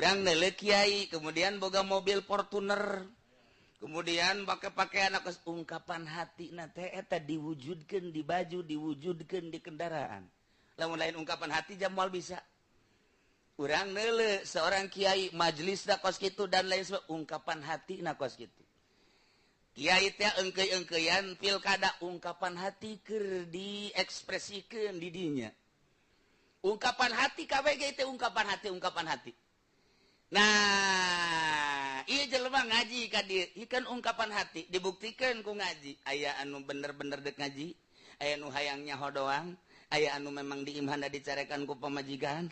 Urang neuleuh kiai, kemudian boga mobil Fortuner, kemudian pakai pakaian atas ungkapan hati na teh eta diwujudkeun di baju, diwujudkeun di kendaraan. Lamun lain ungkapan hati jam moal bisa. Urang neuleuh seorang kiai, majelis da kos kitu dan lain sebagainya, ungkapan hati na kos kitu. Kiai teh engkeuy-engkeuyan pilkada, ungkapan hati keur diekspresikeun di dinya. Ungkapan hati KBG itu ungkapan hati, ungkapan hati. Nah, iya jelema ngaji ka dieu, ieu kan ungkapan hati dibuktikan ku ngaji. Aya anu bener-bener dek ngaji, aya anu hayang nyaho doang, aya anu memang diimhana dicarekan ku pamajikan,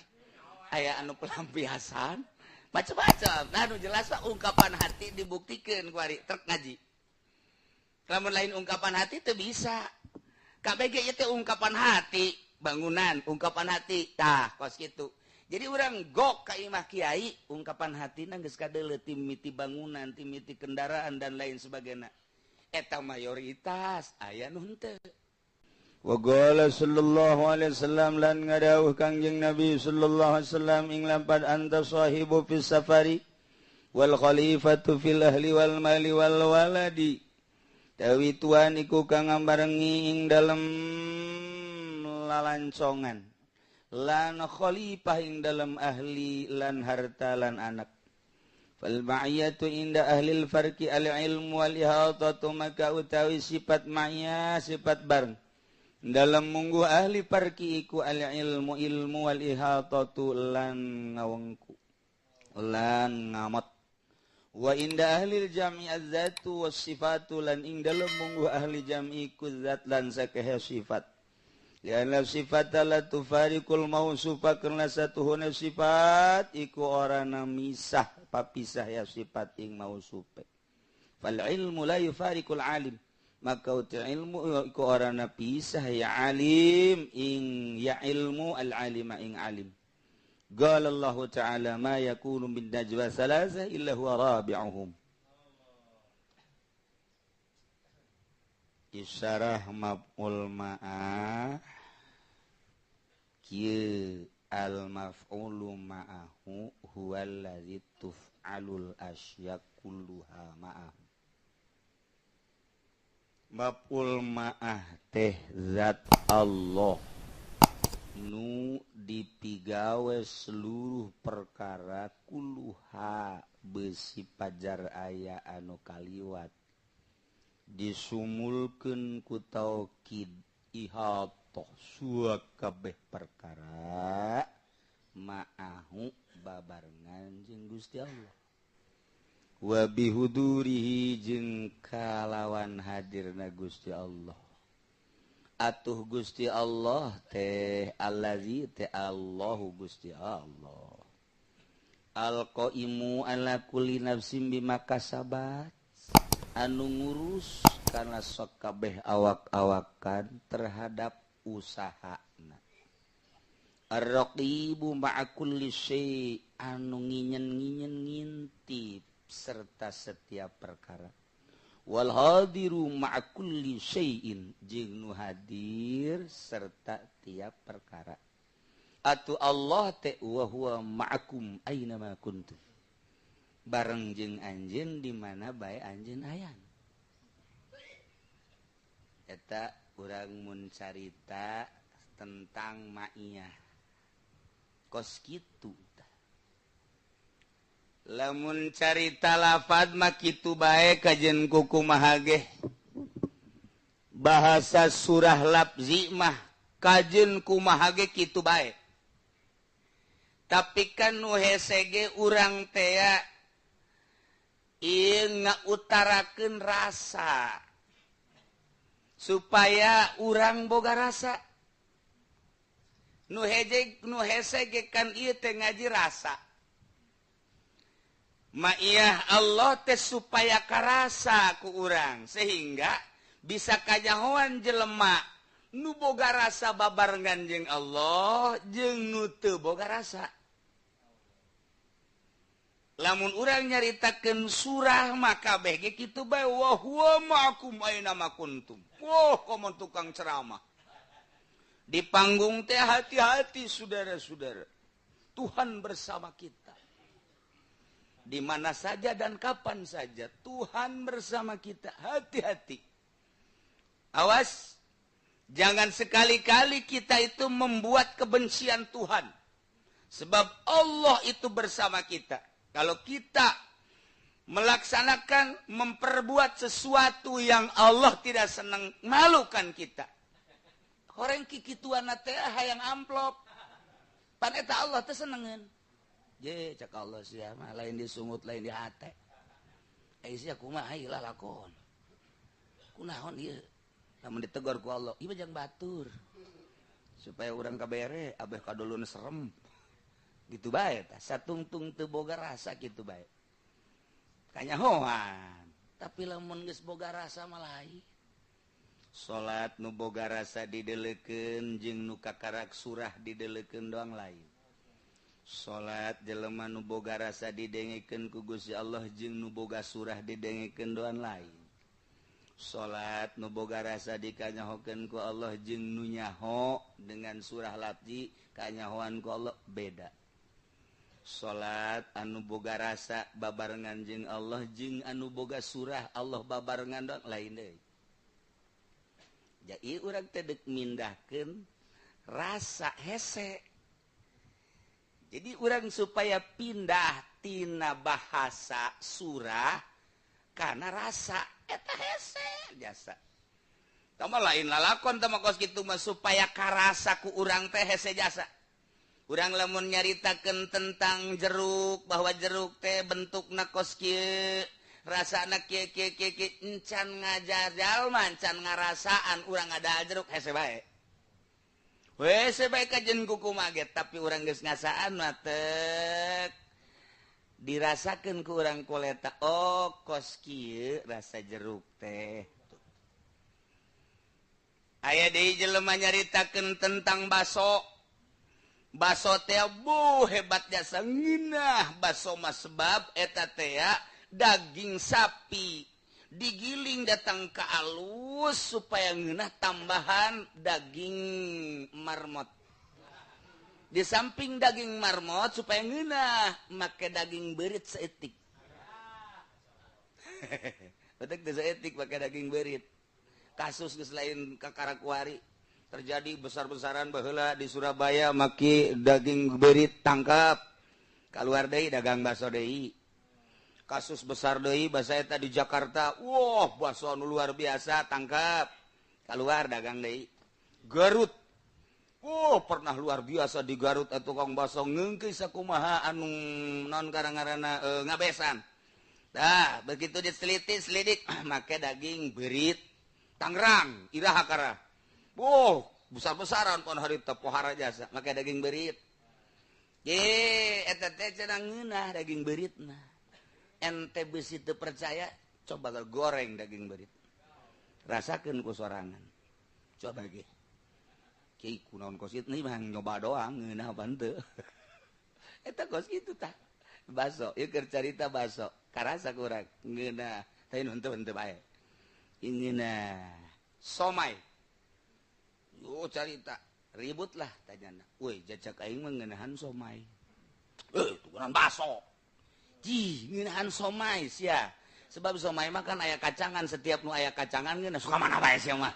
aya anu pelampiasan, macam-macam. Nah, nu jelas mah ungkapan hati dibuktikan ku ari trek ngaji. Lamun lain ungkapan hati teu bisa. KBG ieu teh ungkapan hati, bangunan ungkapan hati, tah kos kitu. Jadi orang gok ka imah kiai, ungkapan hati geus kadeuleu timiti bangunan, timiti kendaraan dan lain sebagainya. Eta mayoritas, aya nu henteu. Wa qala sallallahu alaihi wasallam, lan ngadawuh Kangjeng Nabi sallallahu alaihi wasallam ing lampad anta sahibu fis safari wal khalifatu fil ahli wal mali wal waladi. Tawi tuan iku kang ngambarengi ing dalem lalancongan lan khalifah ing dalam ahli lan harta lan anak. Fal ma'iyatu inda ahlil farqi al ilmu wal ihatatu, maka utawi sifat ma'iyah sifat bareng dalam munggu ahli farqi iku al ilmu ilmu wal ihatatu lan ngawengku lan ngamot. Wa inda ahlil jam'i az-zatu was sifatu, lan ing dalem munggu ahli jam'i ku zat lan sakehe sifat. Lianna sifat la tufariqul mausufa, karena satuhuna sifat iku ora misah papisah ya sifat ing mausufe. Fal ilmu la yufariqul alim, maka uti ilmu iku ora pisah ya alim ing ya ilmu al alima ing alim. Qala Allah ta'ala ma yakunu min najwa thalatha illa huwa rabi'uhum. Isyarah maf'ul ma'ah kieu al maf'ulu ma'ahu huwal ladzi tuf'alul asya kulluha ma'ahu. Maf'ul ma'ah teh zat Allah nu dipigawe seluruh perkara kulluha beusi pajar aya anu kaliwat disumulkeun ku taukid ihatoh suak kabeh perkara ma'ahu babarengan jeung Gusti Allah wa bihudurihi jeung kalawan hadirna Gusti Allah. Atuh Gusti Allah teh allazi teh Allahu Gusti Allah alqaimu ala kulli nafsin bima kasabat, anu ngurus karena sok kabeh awak-awakan terhadap usahana. Ar-raqibu ma'a kulli syai', anu nginyen-nginyen ngintip serta setiap perkara. Wal hadiru ma'a kulli syai'in, jeung nu hadir serta tiap perkara. Atuh Allah teh wa huwa ma'akum aina ma kuntum, bareng jeung anjeun di mana bae anjeun aya. Eta urang mun carita tentang ma'iyah kos kitu tah. Lamun carita lafad mah kitu bae kajen kukumaha ge. Bahasa surah lafzi mah kajen kumaha ge kitu bae. Tapi kan nu hese ge urang tea ieu ngautarakeun rasa supaya urang boga rasa. Nu hejeg nu hese ge kan ieu teh ngaji rasa. Ma'iyah Allah teh supaya karasa ku urang sehingga bisa kanyahoan jelema nu boga rasa babarengan jeung Allah jeung nu teu boga rasa. Lamun urang nyaritakeun surah maka kabeh ge kitu bae wa huwa ma'akum aina ma kuntum. Wah, komo tukang ceramah. Di panggung teh hati-hati saudara-saudara. Tuhan bersama kita. Di mana saja dan kapan saja Tuhan bersama kita. Hati-hati. Awas, jangan sekali-kali kita itu membuat kebencian Tuhan. Sebab Allah itu bersama kita. Kalau kita melaksanakan, memperbuat sesuatu yang Allah tidak senang, malukan kita. Orang kikituan teh hayang amplop. Pan eta Allah teh senengeun. Je cak Allah sia mah lain disungut lain di hate. Eh sia kumaha ieu lalakon. Kunaon ieu? Lamun ditegur ku Allah, ieu mah jang batur. Supaya urang kabere abeh kadulun serem. Gitu bae tah, satungtung teu boga rasa kitu bae. Kanyahoan. Tapi lamun geus boga rasa mah lain. Salat nu boga rasa didelekeun jeung nu kakarak surah didelekeun doang lain. Salat jelema nu boga rasa didengekeun ku Gusti Allah jeung nu boga surah didengekeun doang lain. Salat nu boga rasa dikanyahokeun ku Allah jeung nu nyaho dengan surah lafzi kanyahoan ku Allah beda. Salat anu boga rasa babarengan jeung Allah jeung anu boga surah Allah babarengan doang lain deui. Jadi urang teh deuk mindahkeun rasa hese. Jadi urang supaya pindah tina bahasa surah karena rasa eta hese jasa. Tama lain lalakon tama kos kitu mah supaya karasa ku urang teh hese jasa. Urang lamun nyaritakeun tentang jeruk bahwa jeruk teh bentukna kos kieu, rasana kieu kieu kieu kieu, encan ngajar jalma, encan ngarasaan urang ngadahar jeruk hese bae. Hese bae kajen kuku mage, tapi urang geus ngasaan mah tek dirasakeun ku urang koleta, oh kos kieu rasa jeruk teh. Aya deui jelema nyaritakeun tentang baso. Baso teh bu hebat jasa ngeunah baso mah sebab eta teh daging sapi digiling datang ke alus supaya ngeunah tambahan daging marmot. Di samping daging marmot supaya ngeunah make daging beurit saeutik. Betek teh saeutik make daging beurit. Kasus geus lain kakarakuari terjadi besar-besaran baheula di Surabaya make daging beurit tangkap. Kaluar deui dagang baso deui. Kasus besar deui basa eta di Jakarta, wah baso anu luar biasa tangkap, keluar dagang deui. Garut, wah pernah luar biasa di Garut atuh tukang baso ngeungkeun sakumaha anu non karang-karana ngabesan. Dah begitu diteliti selidik make daging beurit. Tangerang iraha karah, wah besar-besaran pon harita pohara jasa make daging beurit. Ye eta teh cenah ngeunah daging beuritna. Ente besi teu percaya coba goreng daging beurit rasakeun ku sorangan coba ge kieu kunaon kos kitu mah nyoba doang ngeunah apa henteu. Eta kos kitu tah baso ieu keur carita baso karasa kurang ngeunah teh henteu henteu bae ngeunah somai. Oh carita ribut lah tanyana woi jajak aing mah ngeunahan somai tukuran baso. Jih, ngeunahan somai sia. Sebab somai mah kan aya kacangan, setiap nu aya kacangan ngeunah suka mana bae sia mah.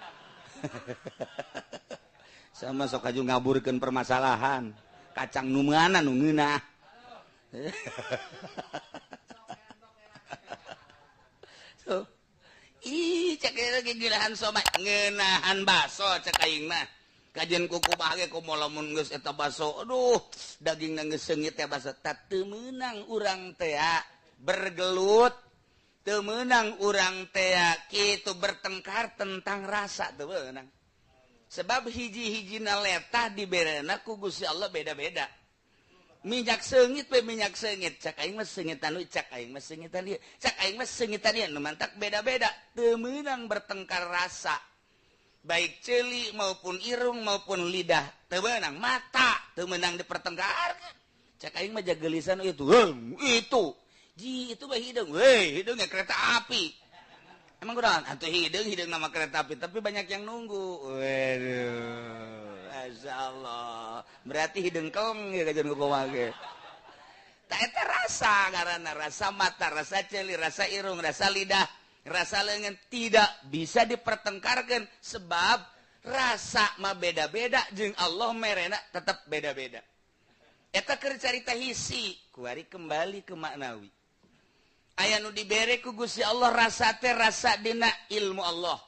Sama sok aju ngaburkeun permasalahan. Kacang nu meunana nu ngeunah. So, ih cek lagi ngeunahan somai, ngeunahan baso cek aing mah. Kajian kuku bahagia komo lamun geus eta baso, aduh dagingna geus seungit teh baso. Ta teu meunang urang teh bergelut, teu meunang urang teh kitu bertengkar tentang rasa teu meunang. Sebab hiji-hijina letah diberena ku Gusti Allah beda-beda. Minyak seungit we minyak seungit, cak aing mah seungitan we, cak aing mah seungitan ieu, cak aing mah seungitan ieu, nu mantak beda-beda, teu meunang bertengkar rasa. Baik ceuli maupun irung maupun lidah teu meunang, mata teu meunang dipertengkarkan. Cak aing mah jagelisan itu, itu. Ji itu mah hideung, weh hideungnya kereta api. Emang kunaon? Atuh hideung, hideung nama kereta api, tapi banyak yang nunggu. Waduh, masyaallah. Berarti hideung keleng ya kajian kumaha ge. Tak eta rasa karena rasa mata, rasa ceuli, rasa irung, rasa lidah, rasa lengan tidak bisa dipertengkarkan sebab rasa mah beda-beda jeung Allah merena tetap beda-beda. Eta keur carita hisi, kuari kembali ke maknawi. Aya nu dibere ku Gusti Allah rasa teh rasa dina ilmu Allah.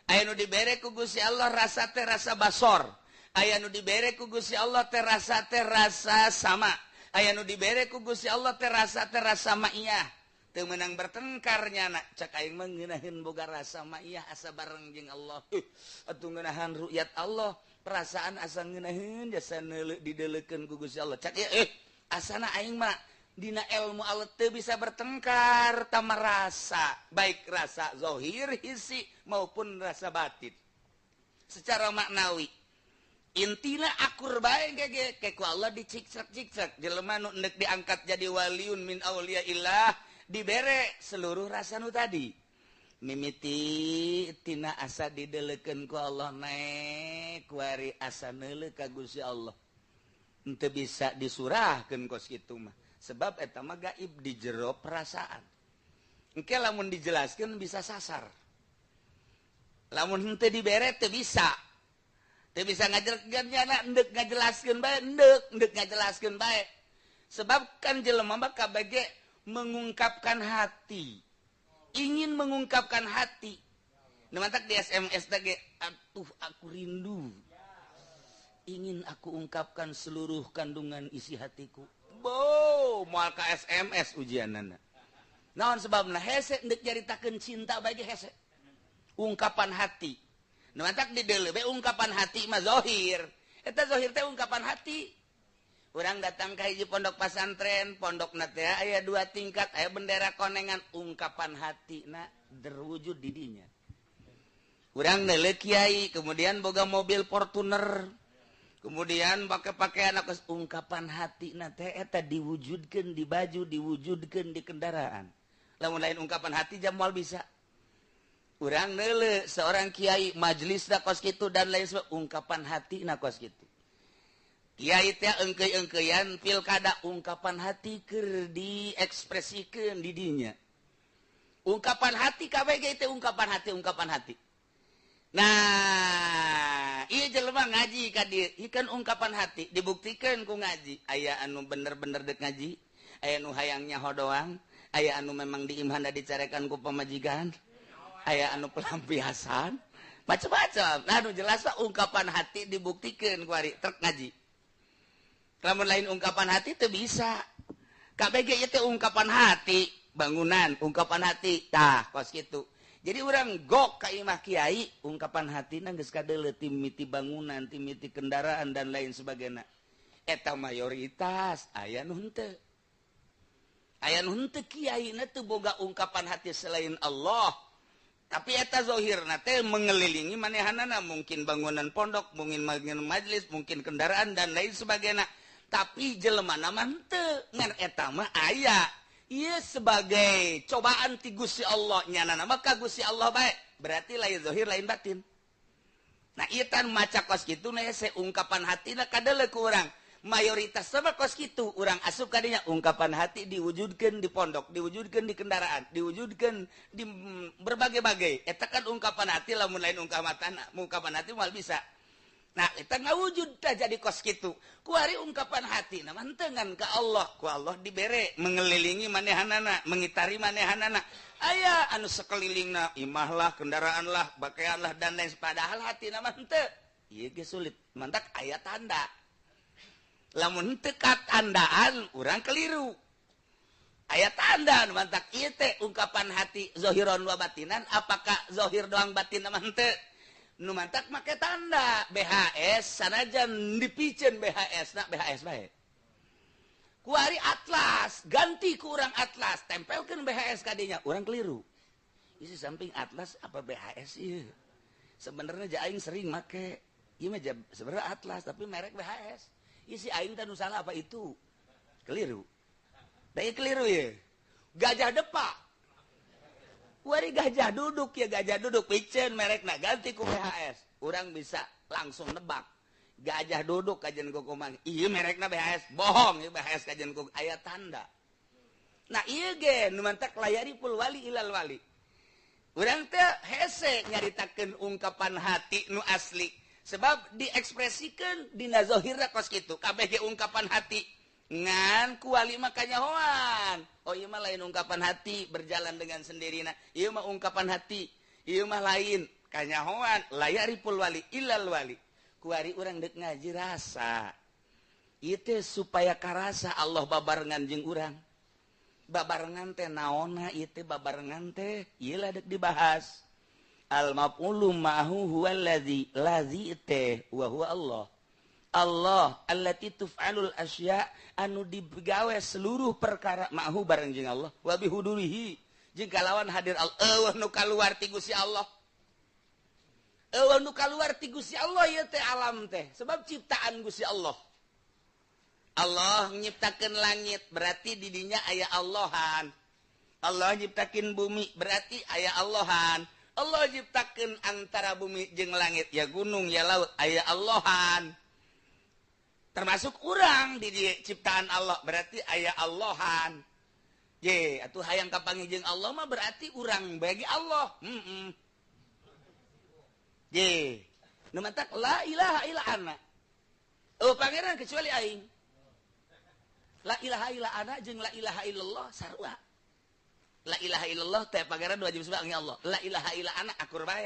Aya nu dibere ku Gusti Allah rasa teh rasa basor. Aya nu dibere ku Gusti Allah teh rasa teh rasa sama. Aya nu dibere ku Gusti Allah teh rasa teh rasa ma'iyah. Teu meunang bertengkar nyana, cek aing mah ngeunaheun boga rasa ma'iyah asa bareng jeung Allah. Atuh ngeunahan ru'yat Allah, perasaan asa ngeunaheun jasa neuleuh dideulekeun ku Gusti Allah. Cek ieu asana aing mah dina ilmu Allah teu bisa bertengkar tama rasa, baik rasa zahir hisi maupun rasa batin. Secara maknawi intina akur bae ge ke ku Allah dicikcek-cikcek jelema nu endek diangkat jadi waliun min auliyaillah dibere seluruh rasa nu tadi mimiti tina asa didelekeun ku Allah naek kuari asa neuleuh ka Gusti Allah henteu bisa disurahkeun kos kitu mah sebab eta mah gaib di jero perasaan. Engke lamun dijelaskeun bisa sasar, lamun henteu dibere teu bisa. Teu bisa ngajelaskeun nyana endek ngajelaskeun bae endek endek ngajelaskeun bae sebab kan jelema mah kabeh mengungkapkan hati, ingin mengungkapkan hati. Nu mantak di SMS teh ge atuh aku rindu, ingin aku ungkapkan seluruh kandungan isi hatiku. Bo moal ka SMS ujianana. Naon sebabna hese endek nyaritakeun cinta bae ge hese ungkapan hati. Nu mantak di deuleu ungkapan hati mah zahir. Eta zahir teh ungkapan hati. Urang datang ka hiji pondok pasantren, pondokna teh aya 2 tingkat, aya bendera konengan, ungkapan hatina terwujud di dinya. Urang neuleuh kiai, kemudian boga mobil Fortuner, kemudian pakai pakaian ungkapan hatina teh eta diwujudkeun di baju, diwujudkeun di kendaraan. Lamun lain ungkapan hati jam moal bisa. Urang neuleuh seorang kiai majelisna kos kitu dan lain sebagainya, ungkapan hatina kos kitu. Kiai teh engkeuy-engkeuyan pilkada, ungkapan hati keur diekspresikeun di dinya. Ungkapan hati kabeh ge teh ungkapan hati, ungkapan hati. Nah, ieu jelema ngaji ka dieu, ieu kan ungkapan hati dibuktikeun ku ngaji. Aya anu bener-bener dek ngaji, aya anu hayang nyaho doang, aya anu memang diimhana dicarekan ku pamajikan, aya anu pelampiasan, macam-macam. Nah, anu jelas mah ungkapan hati dibuktikeun ku ari trek ngaji. Lamun lain ungkapan hati teu bisa. KBG ieu teh ungkapan hati, bangunan ungkapan hati, tah kos kitu. Jadi urang gok ka imah kiai, ungkapan hatina geus kadeuleu timiti bangunan, timiti kendaraan dan lain sebagainya. Eta mayoritas aya nu henteu. Aya nu henteu kiaina teu boga ungkapan hati selain Allah. Tapi eta zahirna teh mengelilingi manehanana, mungkin bangunan pondok, mungkin bangunan majelis, mungkin kendaraan dan lain sebagainya. Tapi jelema mah henteu, ngan eta mah aya. Ieu sebagai cobaan ti Gusti Allah, nyanana mah ka Gusti Allah bae. Berarti lain zahir lain batin. Nah, ieu tan maca kos kitu na hese ungkapan hatina kadeuleu ku urang. Mayoritas sama kos kitu urang asup ka dinya ungkapan hati diwujudkeun di pondok, diwujudkeun di kendaraan, diwujudkeun di berbagai-bagai. Eta kan ungkapan hati, lamun lain ungkapan hati moal bisa. Nah, eta ngawujud tah jadi kos kitu. Kuari ungkapan hati na mah henteu ngan ka Allah, ku Allah dibere mengelilingi manehanana, mengitari manehanana. Aya anu sekelilingna imah lah, kendaraan lah, pakaian lah dan lain padahal hatina mah henteu. Ieu ge sulit, mantak aya tanda. Lamun henteu katandaan urang keliru. Aya tanda mantak ieu teh ungkapan hati zahiron wa batinan, apakah zahir doang batin mah henteu? Nu mantak make tanda BHS sanajan dipiceun BHS na BHS bae. Kuari atlas, ganti ku urang atlas, tempelkeun BHS ka dinya, urang keliru. Isi samping atlas apa BHS ieu? Sebenarnya ja aing sering make. Ieu mah sebenarnya atlas tapi merek BHS. Isi aing teh nu salah apa itu? Keliru. Da ieu keliru ye. Gajah depak. Kuari gajah duduk ya, gajah duduk piceun merekna ganti ku BHS. Urang bisa langsung nebak. Gajah duduk kajian kuku mang. Ieu merekna BHS, bohong ieu BHS kajian kuku aya tanda. Nah ieu ge nu mantak layariful wali ilal wali. Urang teh hese nyaritakeun ungkapan hati nu asli. Sebab diekspresikan dina zahirna kos kitu, kabeh ge ungkapan hati. Ngan ku wali mah kanyahoan. Oh ieu mah lain ungkapan hati berjalan dengan sendirina. Ieu mah ungkapan hati, ieu mah lain kanyahoan. Layariful wali ilal wali. Kuari urang dek ngaji rasa. Ieu teh supaya karasa Allah babarengan jeung urang. Babarengan teh naonna ieu teh babarengan teh ieu lah dek dibahas. Al maf'ulu ma'hu huwa allazi lazi teh wa huwa Allah. Allah allati tuf'alul asya anu digawe seluruh perkara ma'hu bareng jeung Allah wa bihudurihi jeung kalawan hadir Allah. Eueuh nu kaluar ti Gusti Allah. Eueuh nu kaluar ti Gusti Allah ieu teh alam teh sebab ciptaan Gusti Allah. Allah nyiptakeun langit berarti di dinya aya Allahan. Allah nyiptakeun bumi berarti aya Allahan. Allah nyiptakeun antara bumi jeung langit ya gunung ya laut aya Allahan. Termasuk urang di ciptaan Allah berarti aya Allahan. Ye atuh hayang kapanggih jeung Allah mah berarti urang bagi Allah. Heeh. Ye nu mantak la ilaha illa ana. Oh pangeran kecuali aing. La ilaha illa ana jeung la ilaha illallah sarua. La ilaha illallah teh pangeran wajib sebab Allah. La ilaha illa ana akur bae.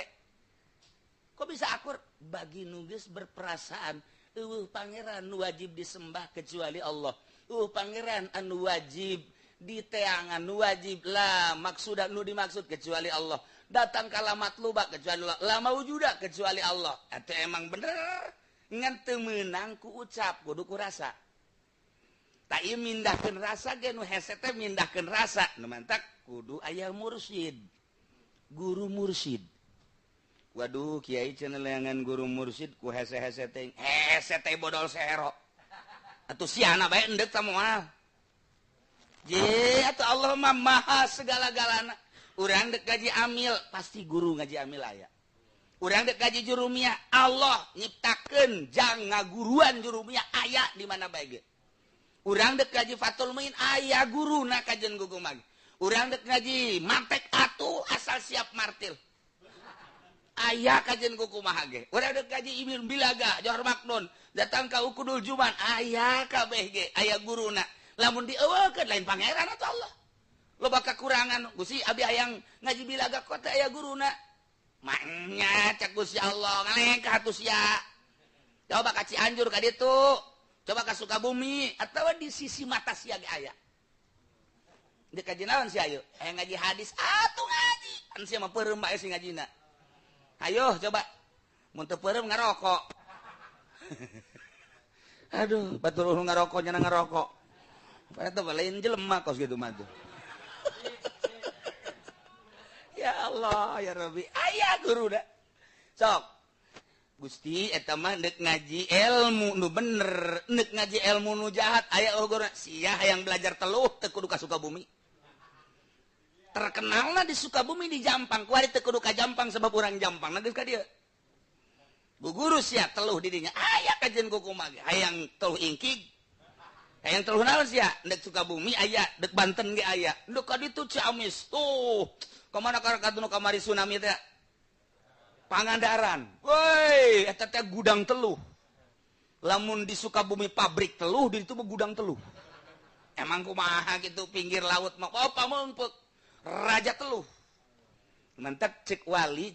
Kok bisa akur? Bagi nu geus berperasaan eueuh pangeran nu wajib disembah kecuali Allah. Eueuh pangeran anu wajib diteangan nu wajib la maksuda nu dimaksud kecuali Allah. Datang kala matluba kecuali Allah, la maujuda kecuali Allah. Atuh emang bener ngan teu meunang ku ucap kudu ku rasa. Tak ieu mindahkeun rasa ge nu hese teh mindahkeun rasa. Nu mantak kudu aya mursyid. Guru mursyid. Waduh kiai cenah leangan guru mursyid ku hese-hese teh. Hese teh bodol sehero. Atuh siana bae endek ta moal. Je atuh Allah mah maha segala-galana. Urang dek ngaji amil pasti guru ngaji amil aya. Urang dek ngaji jurumiyah Allah nyiptakeun jang ngaguruan jurumiyah aya di mana bae ge. Urang dek ngaji Fathul Muin aya guruna kajen gugumag. Urang dek ngaji mantek atuh asal siap martil. Aya kajen kumaha ge. Urang dek ngaji Ibnu Bilaga Johor Maknun datang ka Ukudul Juman aya kabeh ge aya guruna. Lamun dieuweukeun lain pangeran atuh Allah. Loba kakurangan Gusti abi hayang ngaji Bilaga kota aya guruna. Maknya cek Gusti Allah ngalengkah atuh sia. Coba ka Cianjur ka ditu. Coba ka Sukabumi atau di sisi mata sia ge aya. Dek kaji naon sia ayo? Hayang ngaji hadis atuh ngaji. Kan sia mah peureum bae sing ngajina. Ayo coba. Mun teu peureum ngarokok. Aduh, batur nu ngarokok nya ngarokok. Padahal lain jelema kos kitu mah tuh. Ya Allah, ya Rabbi. Aya guru da. Sok. Gusti eta mah deuk ngaji ilmu nu bener, deuk ngaji ilmu nu jahat aya guru sia hayang belajar teluh teu kudu ka Sukabumi. Terkenalna di Sukabumi di Jampang, kuari teu kudu ka Jampang sebab urang Jampang geus ka dieu. Bu guru sia teluh di dinya aya kajen kumaha ge hayang teluh ingkig. Hayang teluh naon sia? Deuk Sukabumi aya, deuk Banten ge aya. Deuk ka ditu Ciamis. Tuh, kamana ka nu kamari tsunami teh? Pangandaran. Woi, eta teh gudang teluh. Lamun di Sukabumi pabrik teluh, di ditu mah gudang teluh. Emang kumaha gitu pinggir laut mah oh pameungpeuk. Raja teluh. Mantak cek wali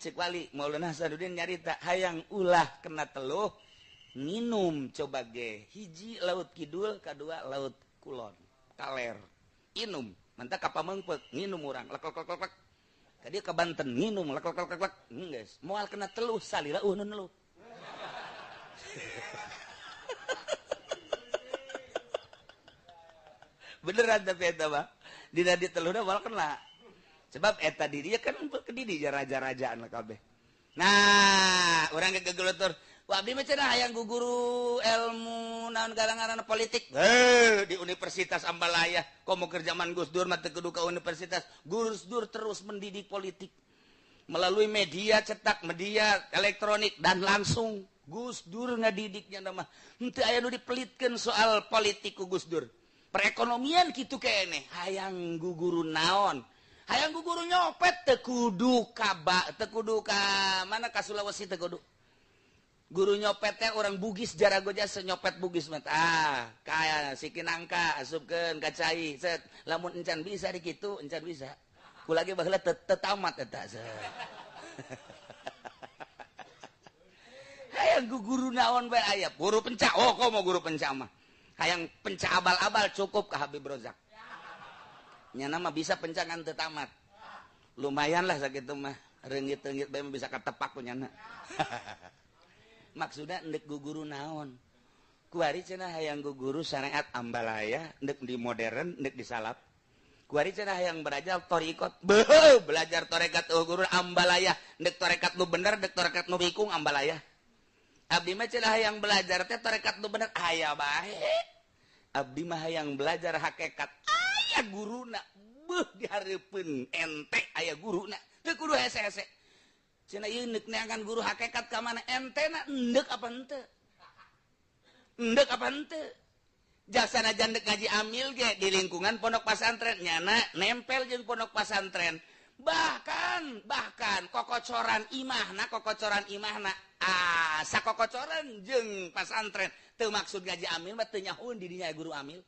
Maulana Hasanuddin nyarita hayang ulah kena teluh minum coba ge hiji laut kidul kadua laut kulon kaler inum mantak ka pameungpeuk nginum urang lek lek lek lek. Tadi ke Banten nginum lek lek lek lek geus moal kena teluh salira eueuh nu neluh. Beneran tapi eta mah dina diteluhna moal kena. Sebab eta dirinya kan ke diri raja-rajaan kabeh. Nah, urang gegelutur. Wah, abdi mah cenah hayang guguru ilmu naon garangan politik. Heuh, di Universitas Ambalaya. Komo keur zaman Gus Dur mah teu kudu ka universitas. Gus Dur terus mendidik politik melalui media cetak, media elektronik dan langsung. Gus Dur ngadidiknya nama henteu aya nu dipelitkeun soal politik ku Gus Dur. Perekonomian kitu keneh, hayang guguru naon? Hayang guguru nyopet teu kudu ka teu kudu ka mana ka Sulawesi teu kudu. Guru nyopet teh orang Bugis jarago jasa nyopet Bugis mah. Ah, kaya siki nangka asupkeun ka cai. Set, lamun encan bisa di kitu, encan bisa. Ku lagi baheula teu tamat eta. Hayang guru naon bae aya, guru pencak. Oh, komo guru pencak mah. Hayang pencak abal-abal cukup ka Habib Rozak. Nyana mah bisa pencangan teu tamat. Lumayan lah sakitu mah. Reungit-reungit bae mah bisa katepak ku nyana. Maksudna endek guguru naon? Kuari cenah hayang guguru syariat ambalaya, endek di modern, endek di salaf. Kuari cenah hayang belajar torikot, beuh, belajar torekat guru ambalaya, endek torekat nu bener, endek torekat nu bikung ambalaya. Abdi mah cenah hayang belajar teh torekat nu bener, aya bae. Abdi mah hayang belajar hakikat, aya guruna, beuh dihareupeun ente aya guruna, teu kudu hese-hese. Cenah ieu neuk neangan guru hakikat ka mana ente na endek apa henteu? Endek apa henteu? Jasana jandek ngaji amil ge di lingkungan pondok pasantren nyana nempel jeung pondok pasantren. Bahkan kokocoran imahna ah sakokocoran jeung pasantren teu maksud ngaji amil mah teu nyahoeun di dinya guru amil.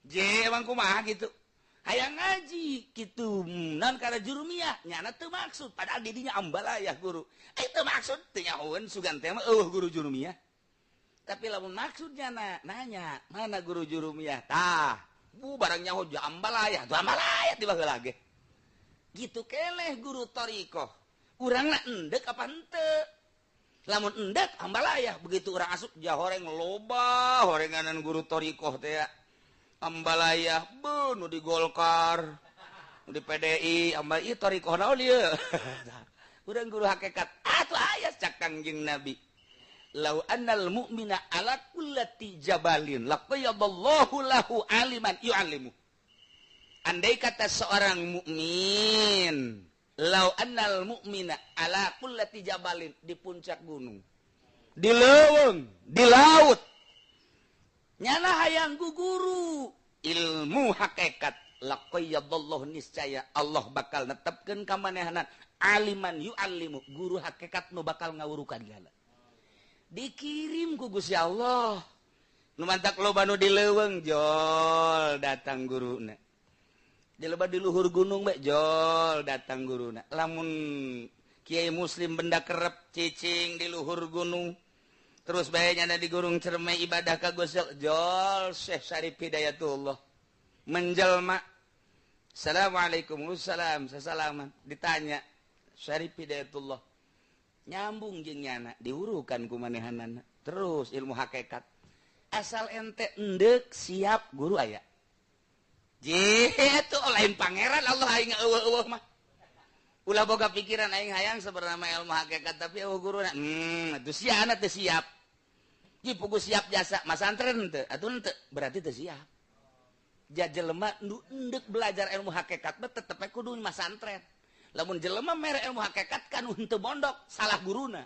Je emang kumaha gitu. Hayang ngaji kitu non kana jurumiyah nyana teu maksud padahal di dinya ambalayah guru. Teu maksud teu nyahoeun sugan teh mah eueuh guru jurumiyah. Tapi lamun maksudnya nanya mana guru jurumiyah tah bu barang nyaho ambalayah tuh ambalayah tiba heula ge. Gitu keleh guru thariqah. Urangna endek apa henteu? Lamun endek ambalayah begitu urang asup jahoreng loba horenganan guru thariqah teh. Ambalayah beuh nu di Golkar, nu di PDI, ambal ieu thariqah naon ieu? Urang guru hakikat atuh aya cak Kangjeng Nabi. Lau annal mu'mina ala kullati jabalin laqayyadallahu lahu aliman yu'allimu. Andai kata seorang mukmin, lau annal mu'mina ala kullati jabalin di puncak gunung, di leuweung, di laut, nyana hayang guguru ilmu hakikat laqayyadallahu niscaya Allah bakal netepkeun ka manehna aliman yu'allimu guru hakikat nu bakal ngawurukan gala. Dikirim ku Gusti Allah nu mantak loba nu di leuweung jol datang guruna. Di loba di luhur gunung bae jol datang guruna. Lamun Kiai Muslim benda kerep cicing di luhur gunung terus bae nyana di gunung Cermai ibadah ka Gusti jol Syekh Syarif Hidayatullah menjelma. Assalamualaikum wassalam sasalaman ditanya Syarif Hidayatullah nyambung jeung nyana diurukan ku manehanana terus ilmu hakikat asal ente endek siap guru aya. Jitu lain pangeran Allah aing eueuh-eueuh mah. Ulah boga pikiran aing hayang sebenarnya ilmu hakikat tapi eueuh guruna. Atuh siana teu siap. Ji pugu siap jasa masantren teu atuh henteu berarti teu siap. Ja jelema nu endek belajar ilmu hakikat mah tetep we kudu masantren. Lamun jelema mere ilmu hakikat kan henteu mondok salah guruna.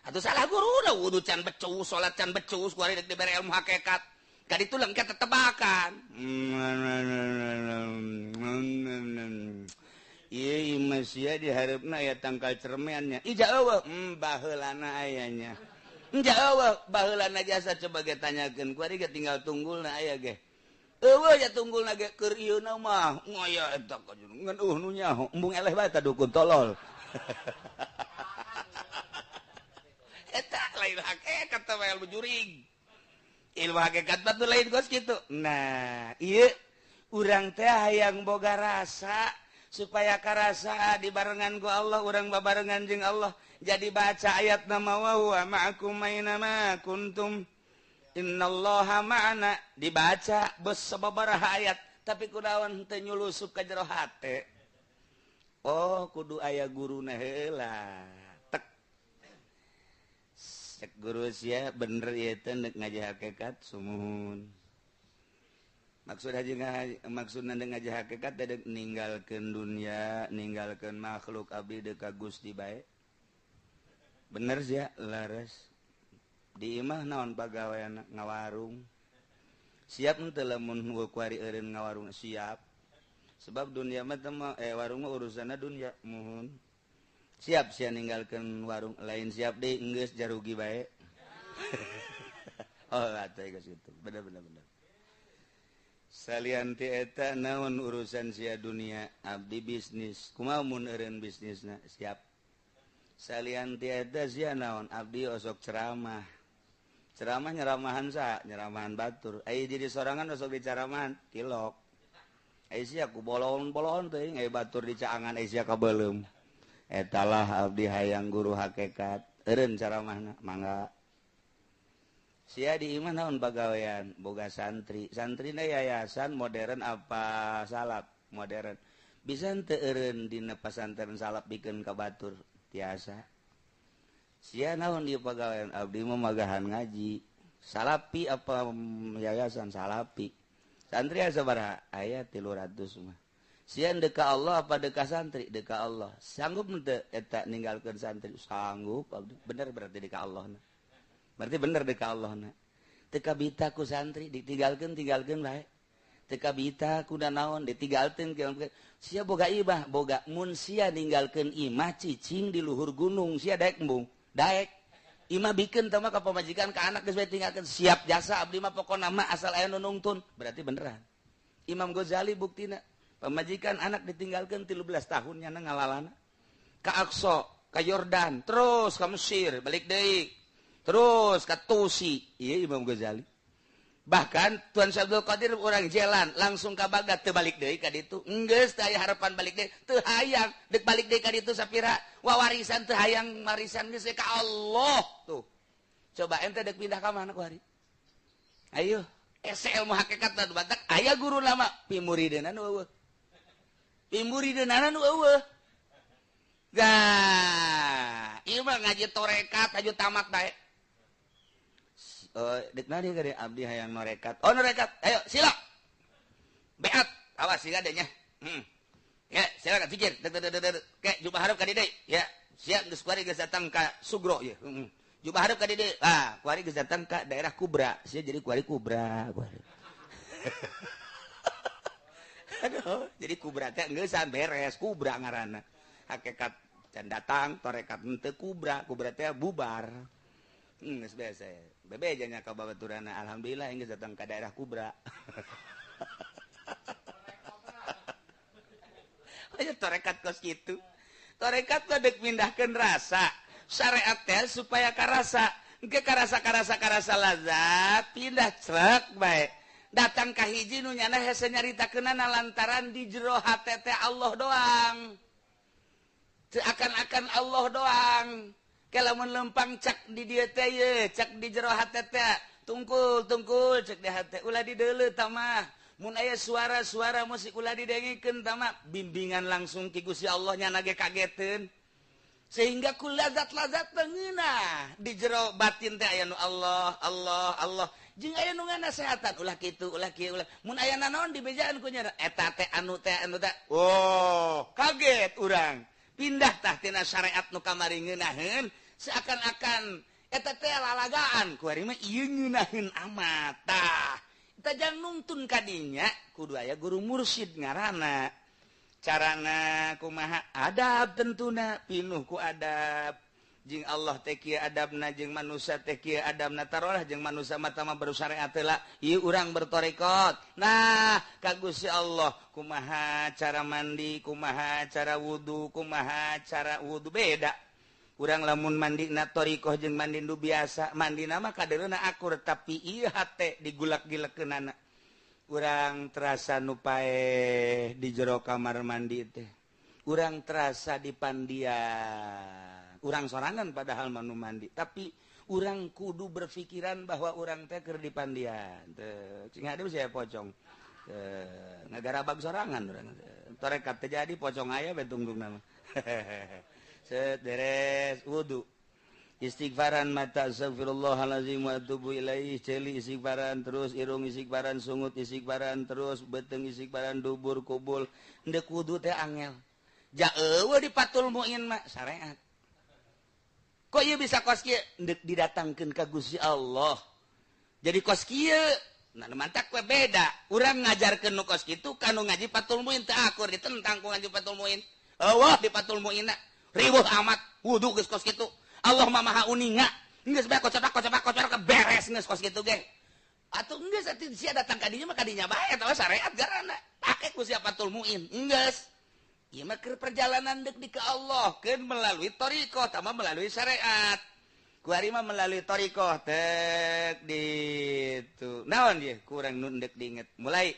Atuh salah guruna wudu can becus, salat can becus kuari deuk dibere ilmu hakikat. Kaditu lengket tetebakan. Ieu masia diharepna aya tangkal cermeannya. Ija eueuh, baheulana ayanya. Ija eueuh, baheulana jasa coba ge tanyakeun kuari ge tinggal tunggulna aya ge. Eueuh ya tunggulna ge keur ieuna mah ngaya eta ngan eueuh nu nyaho embung eleh bae ta dukun tolol. Eta lain hakikat teh ilmu jurig. Ilmu hakikat mah lain kos kitu. Nah, ieu urang teh hayang boga rasa supaya karasa dibarengan ku Allah, urang babarengan jeung Allah. Jadi baca ayat nama wa huwa ma'akum aina ma kuntum innallaha ma'ana dibaca bes sababaraha ayat tapi kunaon teu nyulusup ka jero hate. Oh, kudu aya guruna heula. Tek. Cek guru sia bener ieu teh neuk ngaji hakikat sumuhun. Maksud haji maksudna ngaji hakikat teh ninggalkeun dunia, ninggalkeun makhluk abdi deuk ka Gusti bae. Bener sih ya, laras. Di imah naon pagawean ngawarung. Siap henteu lamun kuari eureun ngawarung siap. Sebab dunia mah warung mah urusanna dunia muhun. Siap sia ninggalkeun warung lain siap deui enggeus jarugi bae. Oh atuh geus kitu. Bener bener bener. Salian ti eta naon urusan sia dunia abdi bisnis. Kumaha mun eureun bisnisna siap. Salian ti eta sia naon abdi osok ceramah. Ceramah nyeramahan sa, nyeramahan batur. Ai jadi sorangan osok dicaramahan tilok. Ai sia ku bolon-bolon teuing ai batur dicaangan ai sia kabeuleum. Eta lah abdi hayang guru hakikat. Eureun ceramahna mangga. Sia di imah naon pagawean boga santri. Santrina yayasan modern apa salaf modern. Bisa henteu eureun dina pasantren salaf bikeun ka batur. Tiasa. Sia naon di pagawean abdi mah magahan ngaji. Salapi apa yayasan salapi. Santri sabaraha? Aya 300 mah. Sia deka Allah apa deka santri? Deka Allah. Sanggup henteu eta ninggalkeun santri? Sanggup abdi. Bener berarti deka Allah na. Berarti bener deka Allah na. Teu kabita ku santri ditinggalkeun tinggalkeun bae. Teu kabita ku naon ditinggalkeun. Sia boga imah, boga mun sia ninggalkeun imah cicing di luhur gunung sia daek embung. Daek. Imah bikeun teh mah ka pamajikan ka anak geus bae tinggalkeun siap jasa abdi mah pokona mah asal aya nu nungtun. Berarti beneran. Imam Ghazali buktina pamajikan anak ditinggalkeun 13 tahun nyana ngalalana. Ka Aqsa, ka Yordan, terus ka Mesir, balik deui. Terus ka Tusi. Ieu Imam Ghazali. Bahkan Tuan Syekh Abdul Qadir orang jalan langsung ka Baghdad teu balik deui ka ditu. Enggeus teu aya harapan balik deui, teu hayang deuk balik deui ka ditu sapira wawarisan teu hayang warisan geus ka Allah tuh. Coba ente deuk pindah ka mana ku hari? Ayo, ese ilmu hakikat nu batak aya guru lama pimurideuna nu eueuh. Pimurideunana nu eueuh. Gah, ieu mah ngaji torekat aju tamat bae. Dek nadi gede abdi hayang norekat. Oh norekat, ayo sila. Beat, awas sila deh nya. Ya, silakan pikir. Dek dek dek dek. Ke jubah hareup ka dieu. Ya, siap geus kuari geus datang ka Sugro ye. Jubah hareup ka dieu. Ah, kuari geus datang ka daerah Kubra. Sia jadi kuari Kubra, kuari. Aduh, jadi Kubra teh geusan beres, Kubra ngaranna. Hakikat can datang, torekat henteu Kubra, Kubra teh bubar. Geus biasa. Bebejanya ka babaturana alhamdulillah geus datang ka daerah Kubra. Aya torekat kos kitu. Torekat mah deuk mindahkeun rasa. Syariat teh supaya karasa. Engke karasa-karasa-karasa lazat pindah crek bae. Datang ka hiji nu nyana hese nyaritakeunana lantaran di jero hate teh Allah doang. Teu akan-akan Allah doang. Lamun lempang cak di dieu teh ye, cak di jero hate teh, tungkul-tungkul cek di hate, ulah dideuleu tah mah. Mun aya suara-suara musik ulah didengikeun tah mah, bimbingan langsung ti Gusti Allah nya ge kageteun. Sehingga ku lazat-lazat ngeunah di jero batin teh aya nu Allah, Allah, Allah. Jeung aya nu nganasehatan ulah kitu, ulah kieu, ulah. Mun aya nanaon dibejaan ku nya eta teh anu teh anu teh. Oh, kaget urang. Pindah tah tina syariat nu kamari ngeunaheun seakan-akan eta teh lalagaan kuari mah ieu ngeunaheun amat tah. Eta jang nungtun ka dinya kudu aya guru mursyid ngaranna. Carana kumaha adab tentuna pinuh ku adab. Jeung Allah teh kieu adabna jeung manusia teh kieu adabna tarolah jeung manusia mah tama bersyariat heula ieu urang bertorekot. Nah, ka Gusti Allah kumaha cara mandi, kumaha cara wudu, kumaha cara wudu beda. Urang lamun mandina thariqah jeung mandi nu biasa, mandina mah kadereuna akur tapi ieu hate digulak-gilekeunana. Urang terasa nu paeh di jero kamar mandi teh. Urang terasa di pandian. Urang sorangan padahal mah nu mandi, tapi urang kudu berpikiran bahwa urang teh keur di pandian. Teu cing hade saya pocong. Ngagarabag sorangan urang. Torekat teh jadi pocong aya we tungtungna mah. Set beres wudu. Istighfaran mata astagfirullahalazim wa atubu ilaih, ceuli istighfaran terus, irung istighfaran, sungut istighfaran terus, beuteung istighfaran, dubur kubul. Endek wudu teh angel. Ja eueuh di Fathul Muin mah syariat. Kok ieu bisa kos kieu? Deuk didatangkeun ka Gusti Allah. Jadi kos kieu, nah mantak we beda. Urang ngajarkeun nu kos kitu ka nu ngaji Fathul Muin teu akur, ditentang ku ngaji Fathul Muin. Eueuh di Fathul Muin riweuh amat wudu geus kos kitu. Allah mah maha uninga. Geus bae kocopak kocopak kocopak beres geus kos kitu ge. Atuh geus atuh sia datang ka dinya mah ka dinya bae eta syariat garana. Pake ku sia Fathul Muin. Geus. Ieu mah keur perjalanan deuk di ka Allah keun melalui thariqah tambah melalui syariat. Kuari mah melalui thariqah tek ditu. Naon ieu kurang nu deuk diinget. Mulai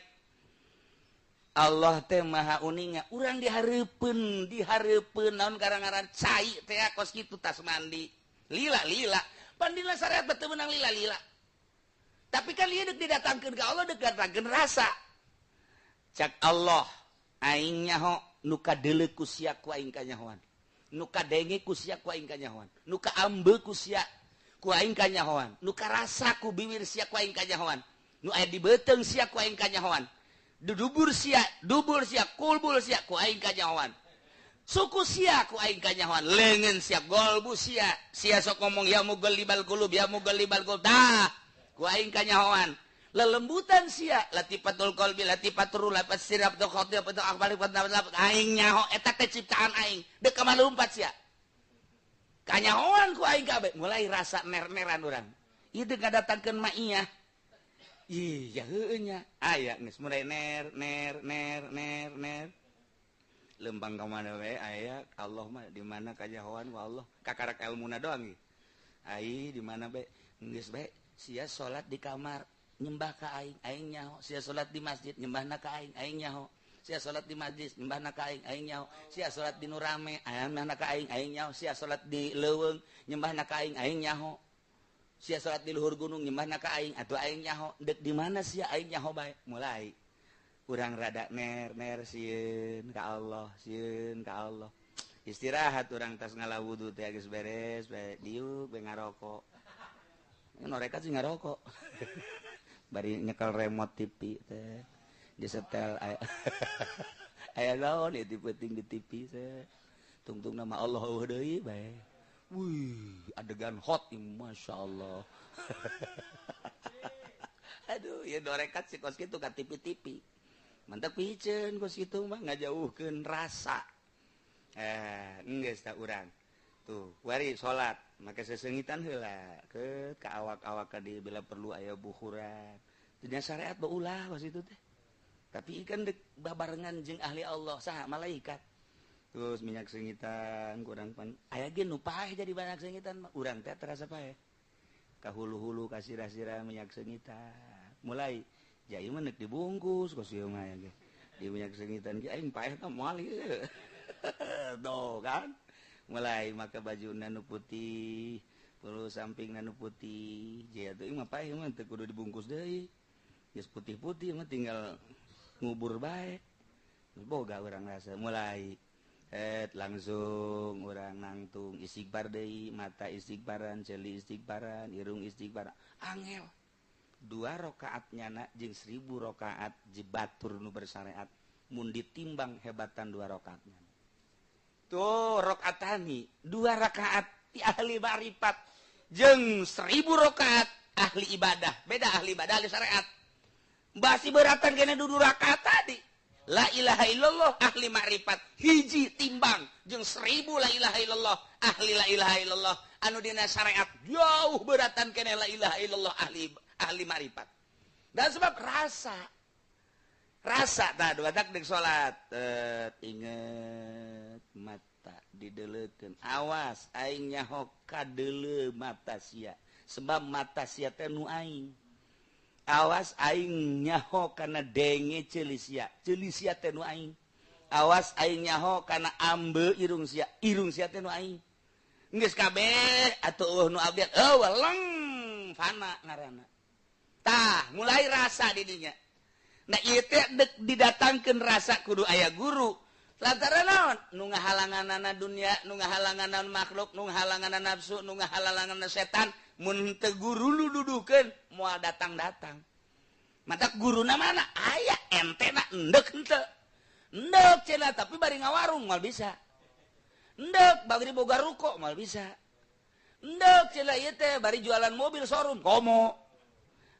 Allah teh maha uninga, urang dihareupeun, dihareupeun naon gara-gara cai teh kos kitu tas mandi. Lila-lila. Pan dina syariat teu meunang lila-lila. Tapi kan ieu deuk didatangkeun ka Allah, deuk datangkeun rasa. Cak Allah, aing nyaho nu kadeuleu ku sia ku aing kanyahoan. Nu kadenge ku sia ku aing kanyahoan. Nu kaambe ku sia ku aing kanyahoan. Nu karasa ku bibir sia ku aing kanyahoan. Nu aya di beuteung sia ku aing kanyahoan. Dudubur sia, dubur sia, kulbul sia ku aing kanyahoan. Suku sia ku aing kanyahoan, leungeun sia, golbu sia. Sia sok ngomong ya mugallibal qulub, ya mugallibal qulub. Tah, ku aing kanyahoan. Lelembutan sia, latifatul qalbi, latifatul ruh, latifatul sirap, tu khotir, tu akbal, aing nyaho eta teh ciptaan aing. Deuk ka lumpat sia. Kanyahoan ku aing kabeh, mulai rasa ner-neran urang. Ieu deuk ngadatangkeun maiyah. Iya heueuh nya. Aya geus mulai ner ner ner ner ner. Lempang ka mana we aya Allah mah di mana kanyahoan ku Allah. Kakarak elmuna doang ieu. Ai di mana bae geus bae sia salat di kamar nyembah ka aing, aing nyaho. Sia salat di masjid nyembahna ka aing, aing nyaho. Sia salat di masjid nyembahna ka aing, aing nyaho. Sia salat di nu rame nyembahna ka aing, aing nyaho. Sia salat di leuweung nyembahna ka aing, aing nyaho. Sia salat di luhur gunung nyembahna ka aing, atuh aing nyaho. Deuk di mana sia aing nyaho bae. Mulai urang rada ner ner sieun ka Allah, sieun ka Allah. Istirahat urang tas ngala wudu teh geus beres, bae diuk bae ngarokok. Norekat sih ngarokok. Bari nyekel remote TV teh disetel aya aya naon ieu penting di TV teh. Tungtung nama Allah eueuh deui bae. Wih, adegan hot, Masya Allah. Aduh, ya dorekat sih kos kitu ka TV-TV. Mantap piceun kos kitu mah ngajauhkeun rasa. Geus tah urang. Tuh, wari salat, make sesengitan heula ke ka awak-awak ka dieu bila perlu aya buhuran. Dunia syariat beulah kos kitu teh. Tapi kan dek babarengan jeung ahli Allah saha malaikat. Terus minyak sengitan kurang pan aya ge nu paeh jadi banyak sengitan mah urang teh terasa paeh. Ka hulu-hulu ka sirah-sirah minyak sengitan. Mulai jai mah neuk dibungkus kos ieu mah ge. Di minyak sengitan ge aing paeh tah moal ieu. Tuh kan. Mulai make baju nu putih, perlu samping nu putih. Jaya tuh mah paeh mah teu kudu dibungkus deui. Geus putih-putih mah tinggal ngubur bae. Boga urang rasa mulai langsung urang nangtung istighfar deui, mata istighfaran, ceuli istighfaran, irung istighfar. Angel. 2 rakaat nyana jeung 1000 rakaat jebatur nu bersyariat mun ditimbang hebatan 2 rakaatnya. Tuh rakaatani 2 rakaat ti ahli ma'rifat jeung 1000 rakaat ahli ibadah. Beda ahli ibadah ahli syariat. Basi beratan kena 2 rakaat tadi. La ilaha illallah ahli ma'rifat hiji timbang jeung 1000 la ilaha illallah ahli la ilaha illallah anu dina syariat jauh beratan kene la ilaha illallah ahli ahli ma'rifat. Dan sebab rasa rasa tah dua tak deuk salat inget mata dideleukeun awas aing nyaho kadeuleu mata sia sebab mata sia teh nu aing. Awas aing nyaho kana denge ceuli sia, ceuli sia teh nu aing. Awas aing nyaho kana ambe irung sia, irung sia teh nu aing. Geus kabeh atuh eueuh nu abdi eueuh leng fana ngaranna. Tah, mulai rasa di dinya. Nah ieu teh deuk didatangkeun rasa kudu aya guru. Lantaran naon? Nu ngahalanganana dunia, nu ngahalanganana makhluk, nu ngahalanganana nafsu, nu ngahalanganana setan. Mun teu guru nu dudukeun moal datang-datang. Matak guruna mana? Aya entena endek henteu. Endek cenah tapi bari ngawarung moal bisa. Endek bari boga ruko moal bisa. Endek cenah ieu teh bari jualan mobil showroom komo.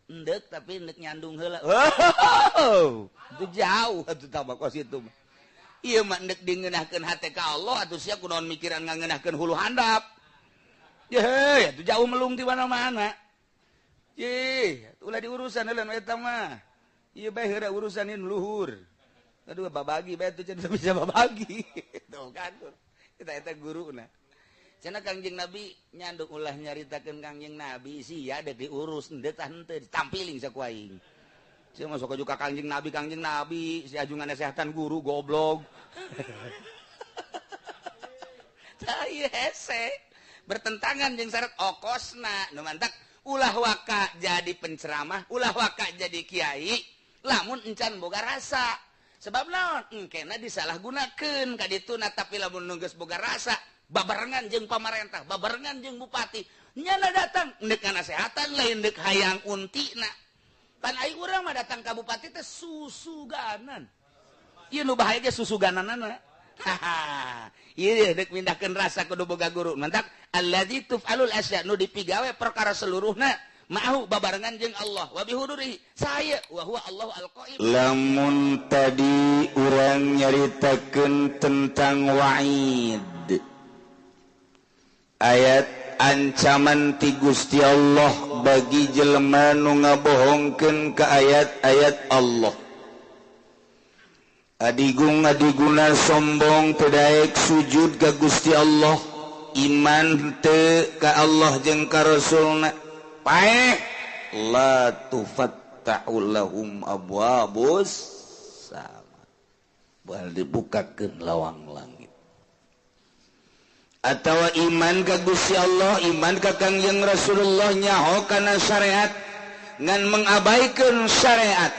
Endek tapi endek nyandung heula. Oh, itu jauh atuh tambah kos itu mah. Ieu mah endek dingeunahkeun hate ka Allah atuh sia kunaon mikiran ngangeunahkeun hulu handap. Ye, atuh jauh melung di mana-mana. Ye, ulah diurusan heula nu eta mah. Ieu bae heula urusan ieu luhur. Aduh babagi bae atuh cenah bisa babagi. Tuh kan. Kita eta guruna. Cenah Kangjeng Nabi nyandung ulah nyaritakeun Kangjeng Nabi sia dek diurus henteu tah henteu ditampiling saku aing. Sia masuk ka Kangjeng Nabi si ajungan nasehatan guru goblok. Tah ieu hese bertentangan jeung syarat okosna nu mantak ulah waka jadi penceramah, ulah waka jadi kiai lamun encan boga rasa. Sebab naon engkena disalahgunakeun ka dituna tapi lamun nu geus boga rasa babarengan jeung pamarentah, babarengan jeung bupati, nyana datang ndek nasehatan lain ndek hayang untina. Pan ai urang mah datang ka bupati teh susuganan. Ieu nu bahaya ge susugananana. Haha. Ieu deuk mindahkeun rasa kudu boga guru. Mantak allazi tuf'alul asya nu dipigawe perkara seluruhna ma'ahu babarengan jeung Allah wa bihudurihi saya wa huwa Allahu al-qaim. Lamun tadi urang nyaritakeun tentang wa'id, ayat ancaman ti Gusti Allah bagi jelema nu ngabohongkeun ka ayat-ayat Allah. Adigung adiguna sombong teu daek sujud ka Gusti Allah, iman teu ka Allah jeung ka Rasulna. Paeh la tufattahu lahum abwabus sama. Bal dibukakeun lawang langit. Atawa iman ka Gusti Allah, iman ka Kangjeng Rasulullah nyaho kana syariat ngan mengabaikan syariat.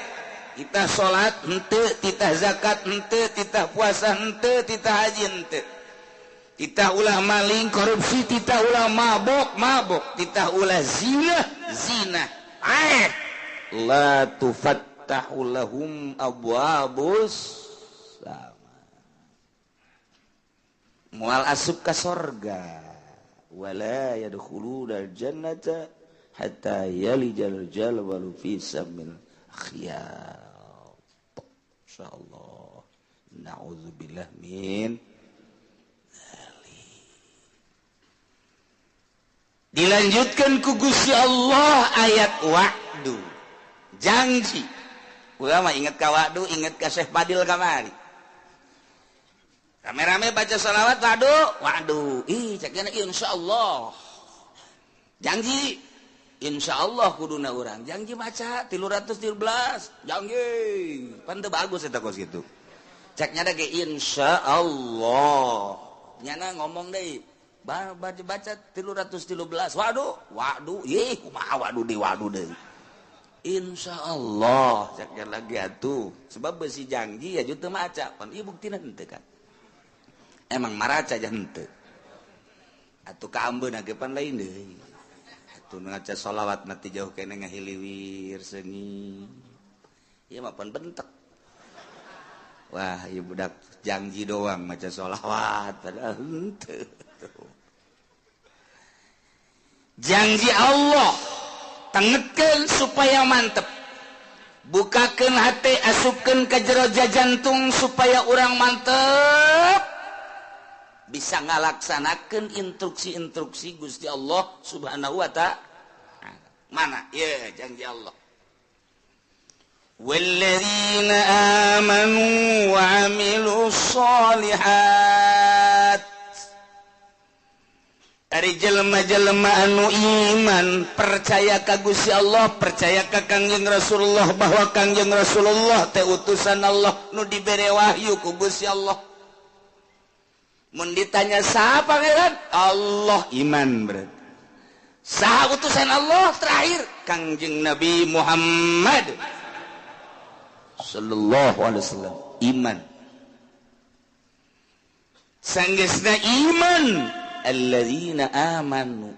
Titah salat henteu, titah zakat henteu, titah puasa henteu, titah haji henteu. Titah ulah maling korupsi, titah ulah mabok mabok, titah ulah zina zina. Eh, la tufattahu lahum abwabus sama. Mual asup ka sorga wala yadkhuluna jannata hatta yalijal jalwalu fi samil khiyat. Insyaallah na'udzubillah min dzalik. Dilanjutkan ku Gusti Allah ayat wa'du, janji. Urang mah inget ka wa'du, inget ka Syekh Fadil kamari. Rame-rame baca sholawat, waduh, waduh, ih ceknya insyaallah. Janji, insyaallah kuduna urang. Janji maca 313, janji. Pan teu bagus eta kos kitu. Ceknya da ge insyaallah. Nyana ngomong deui, baca 313, waduh, waduh, ih kumaha waduh deui, waduh deui. Insyaallah ceknya lagi atuh. Sebab besi janji ya teu maca, pan ieu buktina henteu kan. Emang maraca aja henteu atuh kaambeuna ge pan lain deui atuh ngaca sholawat mati jauh kene ngahiliwir seungi ieu mah pan bentek. Wah ieu budak janji doang maca sholawat padahal henteu. Janji Allah tengetkeun supaya mantep, bukakeun hate asupkeun ka jero jantung supaya urang mantep bisa ngalaksanakeun instruksi-instruksi Gusti Allah Subhanahu wa ta'ala. Mana? Ye, janji Allah. Walladzina amanu wa amilus sholihat. Ari jelema-jelema anu iman percaya ka Gusti Allah, percaya ka Kangjeng Rasulullah bahwa Kangjeng Rasulullah teh utusan Allah nu dibere wahyu ku Gusti Allah. Mun ditanya saha pangeran? Allah, iman berarti. Saha utusan Allah terakhir? Kangjeng Nabi Muhammad sallallahu alaihi wasallam, iman. Sanggeusna iman alladzina amanu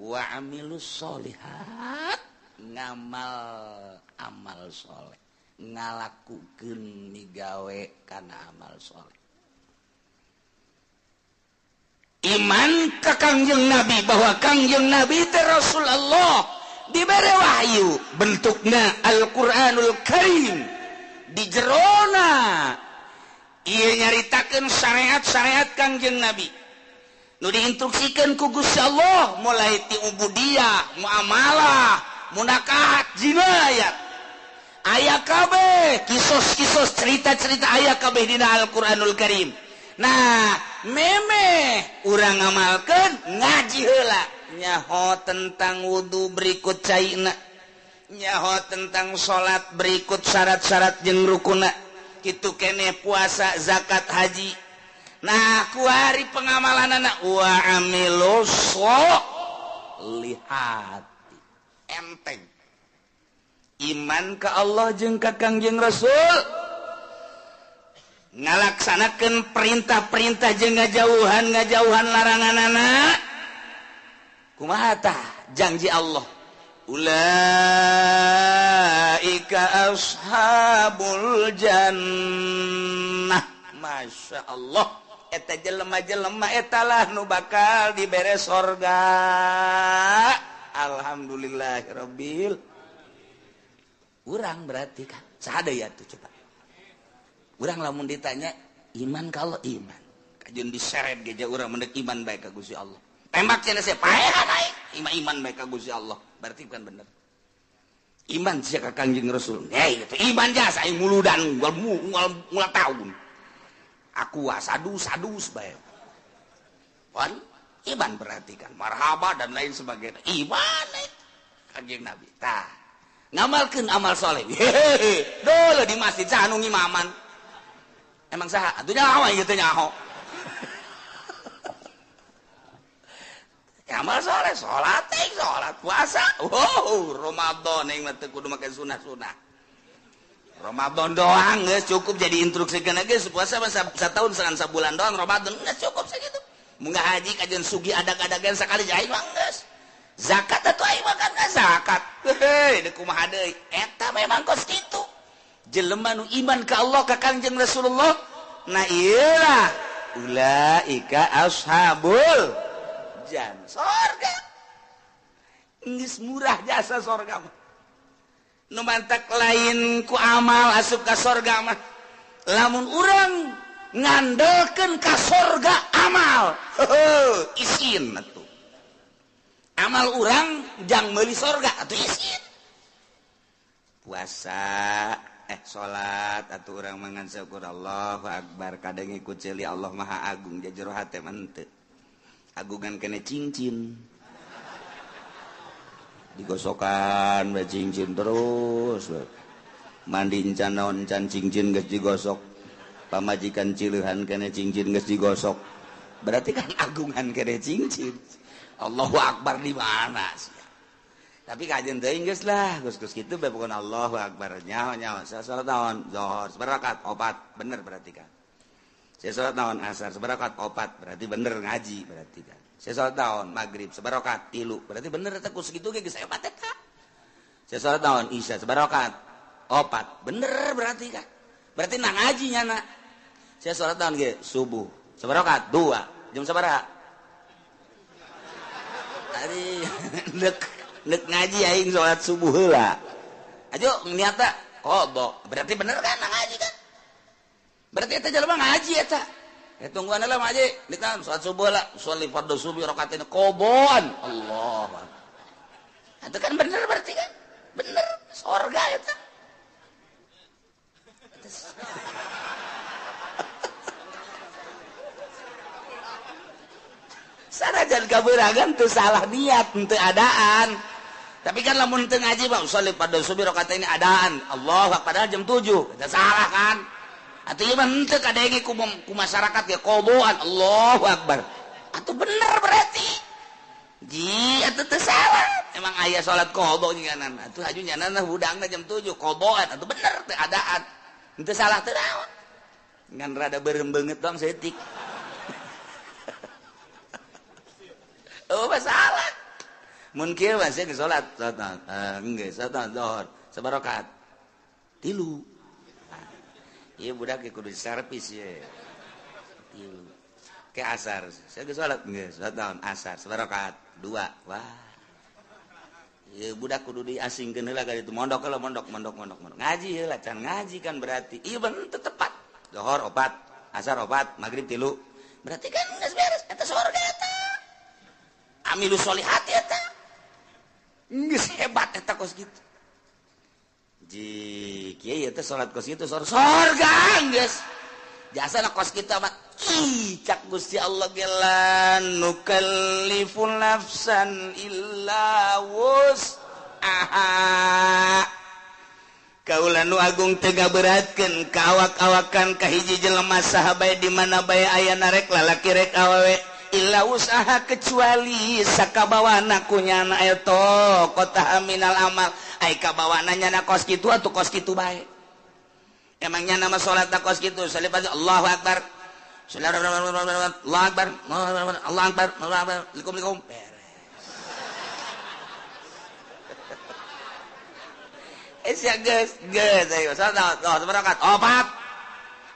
wa amilus sholihat, ngamal amal soleh, ngalakukeun migawe kana amal soleh. Iman ka Kangjeng Nabi bahwa Kangjeng Nabi teh Rasulullah dibere wahyu bentukna Al-Qur'anul Karim di jerona ieu nyaritakeun syariat-syariat Kangjeng Nabi nu diinstruksikeun ku Gusti Allah mulai ti ubudiyah, muamalah, munakahat, jinayat. Aya kabeh kisos-kisos cerita-cerita aya kabeh dina Al-Qur'anul Karim. Nah, memeh urang ngamalkeun ngaji heula nyaho tentang wudu berikut caina, nyaho tentang salat berikut syarat-syarat jeung rukuna, kitu keneh puasa, zakat, haji. Nah, kuari pengamalanana wa amilus sholihat. Enteng. Iman ka Allah jeung ka Kangjeng Rasul, ngalaksanakeun perintah-perintah jeung ngajauhan laranganana. Kumaha tah janji Allah? Ulaika ashabul jannah. Masya Allah, eta jelema-jelema eta lah nu bakal dibere sorga. Alhamdulillahirabbil. Urang berarti kan saha deui atuh coba. Urang lamun ditanya iman kalau iman, kajeun diseret ge urang mendek iman bae ka Gusti Allah. Tembak cenah sia paehan aing, iman bae ka Gusti Allah. Berarti bukan bener. Iman sia ka Kangjeng Rasul. Hei, itu iman jasa aing muludan ngul taun. Aku sadus-sadus bae. Wan iman berarti kan marhaba dan lain sebagainya. Iman Kangjeng Nabi. Tah, ngamalkeun amal soleh. Hehehe, dulu di masjid saha nu ngimaman. Emang saha? Atuh nyaho ieu teh nyaho. Amal soleh, salat teh, salat puasa. Wow, Ramadan aing mah teu kudu make sunah-sunah. Ramadan doang geus cukup jadi instruksikeun geus puasa mah satahun sabulan doang Ramadan geus cukup sakitu. Munggah haji kajeun sugi adag-adagan sakali aing mah geus. Zakat atuh aing mah kan zakat. Heuh, deuk kumaha deui? Eta memang kos kitu. Jelema nu iman ka Allah ka Kangjeng Rasulullah, nah iyalah ulaika ashabul jannah. Sorga. Geus murah jasa sorga mah. Nu mantak lain ku amal asup ka sorga mah. Lamun urang ngandelkeun ka sorga amal, heuh, isin atuh. Amal urang jang meuli sorga atuh isin. Puasa, salat atuh urang mangan syukur Allahu akbar kadang ikut ceuli Allah Maha Agung jero hate mah henteu. Agungan kene cincin. Digosokan we cincin terus. Mandi encan naon encan cincin geus digosok. Pamajikan cileuhan kene cincin geus digosok. Berarti kan agungan kene cincin. Allahu akbar di mana sih? Tapi kajian teuing geus lah, geus-geus kitu bae pokona Allahu akbar. Nyaho-nyaho saya salat naon? Zuhur sabarakat opat, bener berarti kan. Saya salat naon? Asar sabarakat opat, berarti bener ngaji berarti kan. Saya salat naon? Maghrib sabarakat tilu, berarti bener eta ku sakitu ge geus hebat eta. Saya salat naon? Isya sabarakat opat, bener berarti kan. Berarti na ngaji nyana. Saya salat naon ge? Subuh sabarakat dua, jam sabaraha? Ari nek ngaji aing salat subuh heula. Ajo niatna qada. Berarti bener kan ngaji kan? Berarti eta jelema ngaji eta. Ya tungguan heula ngaji, ditan salat subuh lah, sholli fardhu subuh rakaatain qadaan. Allah. Itu kan bener berarti kan? Bener sorga eta. Sanajan kabeuragan teu salah niat, teu adaan. Tapi kan lamun teu ngaji mah sholli fardhu subuh rakaatain adaan. Allah padahal jam 7. Eta salah kan? Atuh ieu mah henteu kadenge ku masyarakat ge qadaan. Allahu akbar. Atuh bener berarti. Ji atuh teu salah. Emang aya salat qada nyanan. Atuh haju nyanana hudangna jam 7 qadaan. Atuh bener teu adaan. Henteu salah teu naon. Ngan rada beureum beungeut doang saeutik. Oh masalah. Mun kieu mah sia salat, salat geus salat zuhur sabarakat. Tilu. Ieu budak ge kudu servis ye. Tilu. Ke asar. Saya geus salat geus, salat naon? Asar, sabarakaat 2. Wah. Ieu budak kudu diasingkeun heula ka ditu mondok heula mondok mondok mondok mondok. Ngaji heula can ngaji kan berarti. Ieu bener teu tepat. Zohor 4, asar 4, maghrib 3. Berarti kan geus beres eta surga eta. Amilu sholihat eta. Geus hebat eta kos kitu. Ji kieu ieu teh salat kos kitu surga geus. Jasa na kos kitu mah ih cak Gusti Allah ge la nukallifu nafsan illa wus'aha. Kaula nu agung teu ngaberatkeun ka awak-awakan ka hiji jelema saha bae di mana bae ayana rek lalaki rek awewe illa usaha kecuali sakabawana ku nyana eta kota minal amal ai kabawana nyana kos kitu atuh kos kitu bae. Emangnya nama salat kos kitu salipat Allahu akbar Allahu akbar Allahu akbar Allahu akbar likum likum beres. Ya geus geus ayo salat salat opat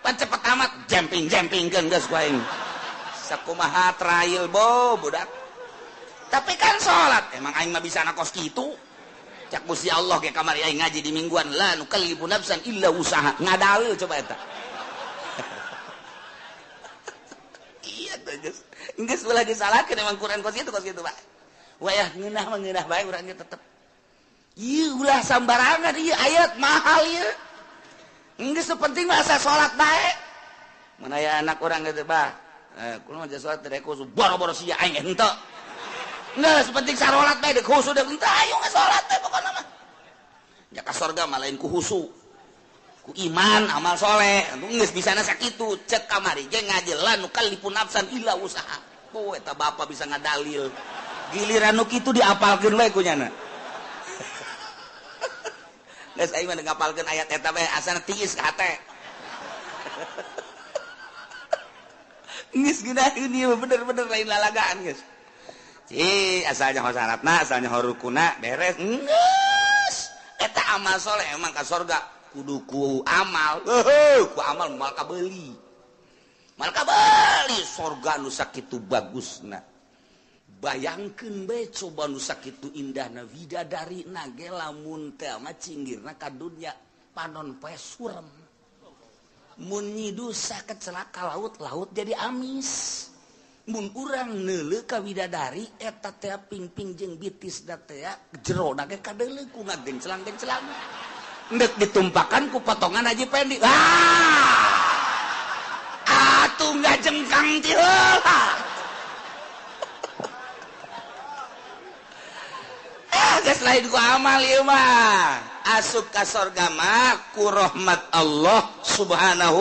pan cepet amat jemping jempingkeun geus ku aing sakumaha trail bo budak. Tapi kan salat emang aing mah bisa na kos kitu. Cak Gusti Allah ge kamari aing ngaji di mingguan la nukallifu nafsan illa usaha ngadalil coba eta. Iya teh geus geus ulah disalahkeun emang Quran kos kitu Pak. Wayah ngeunah mah ngeunah bae urang ge tetep. Ieu ulah sambarangan ieu ayat mahal ieu. Geus penting mah asa salat bae. Mun aya anak urang geus bah, kumaha mah salat teh khusus boro-boro sia aing henteu. Geus penting sarolat bae deuk khusus deuk henteu ayo salat teh pokona mah. Nya ka sorga mah lain ku khusu. Ku iman amal soleh. Geus bisana sakitu cek kamari ge ngaji la nukallifu nafsan illa usaha. Oh eta bapa bisa ngadalil. Giliran nu kitu diapalkeun bae ku nyana. Geus aing mah ngapalkeun ayat eta bae asana tiis ka hate. Geus geunaheun ieu bener-bener lain lalagaan geus. Ci asalnya ho syaratna, asalnya ho rukuna beres. Geus eta amal soleh emang ka sorga kudu ku amal. Heuh, ku amal moal kabeuli. Moal kabeuli sorga nu sakitu bagusna. Bayangkeun bae coba nu sakitu indahna widadari na ge lamun teh mah cinggirna ka dunya panon poe surem. Mun nyidusa kecelaka laut, laut jadi amis. Mun urang neuleuh ka widadari eta teh pingping jeung bitis da teh jero na ge kadeuleuh ku ngagenclang-genclang. Endek ditumpakan ku potongan Haji Pendi. Ah! Atuh ngajengkang ti heula. Geus lain ku amal ieu mah. Asup ka sorga mah ku rahmat Allah Subhanahu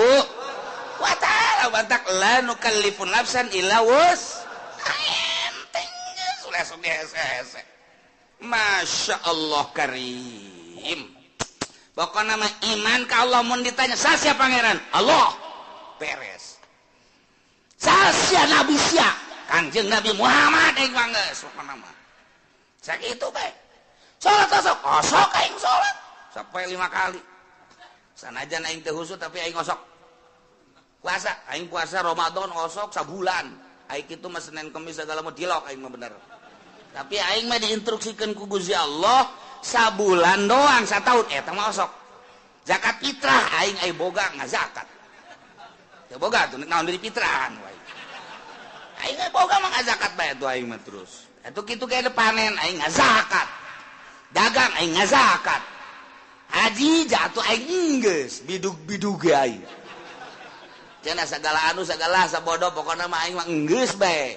wa ta'ala. Bantak la nukallifu nafsan illa wus. Enteng geus ulah sok dihese-hese. Masya Allah karim. Pokona mah iman ka Allah mun ditanya sasia pangeran? Allah. Beres. Sasia nabi sia? Kanjeng Nabi Muhammad aing mah geus pokona mah. Sakitu bae. Salat osok, osok aing salat sampai 5 kali. Sanajan aing teu husuk tapi aing osok. Puasa, aing puasa Ramadan osok sabulan. Aing kitu mah Senin Kemis segala mah dilok aing mah bener. Tapi aing mah diinstruksikeun ku Gusti Allah sabulan doang, sataun eta mah osok. Zakat fitrah aing ai boga ngazakat. Teu boga tuh naon deui fitrahan wae. Aing ai boga mah ngazakat bae tuh aing mah terus. Atuh kitu ge panen aing ngazakat. Dagang aing ngazakat. Haji jatuh aing geus bidug-bidug ge aing. Cenah sagala anu sagala sabodo pokona mah aing mah geus bae.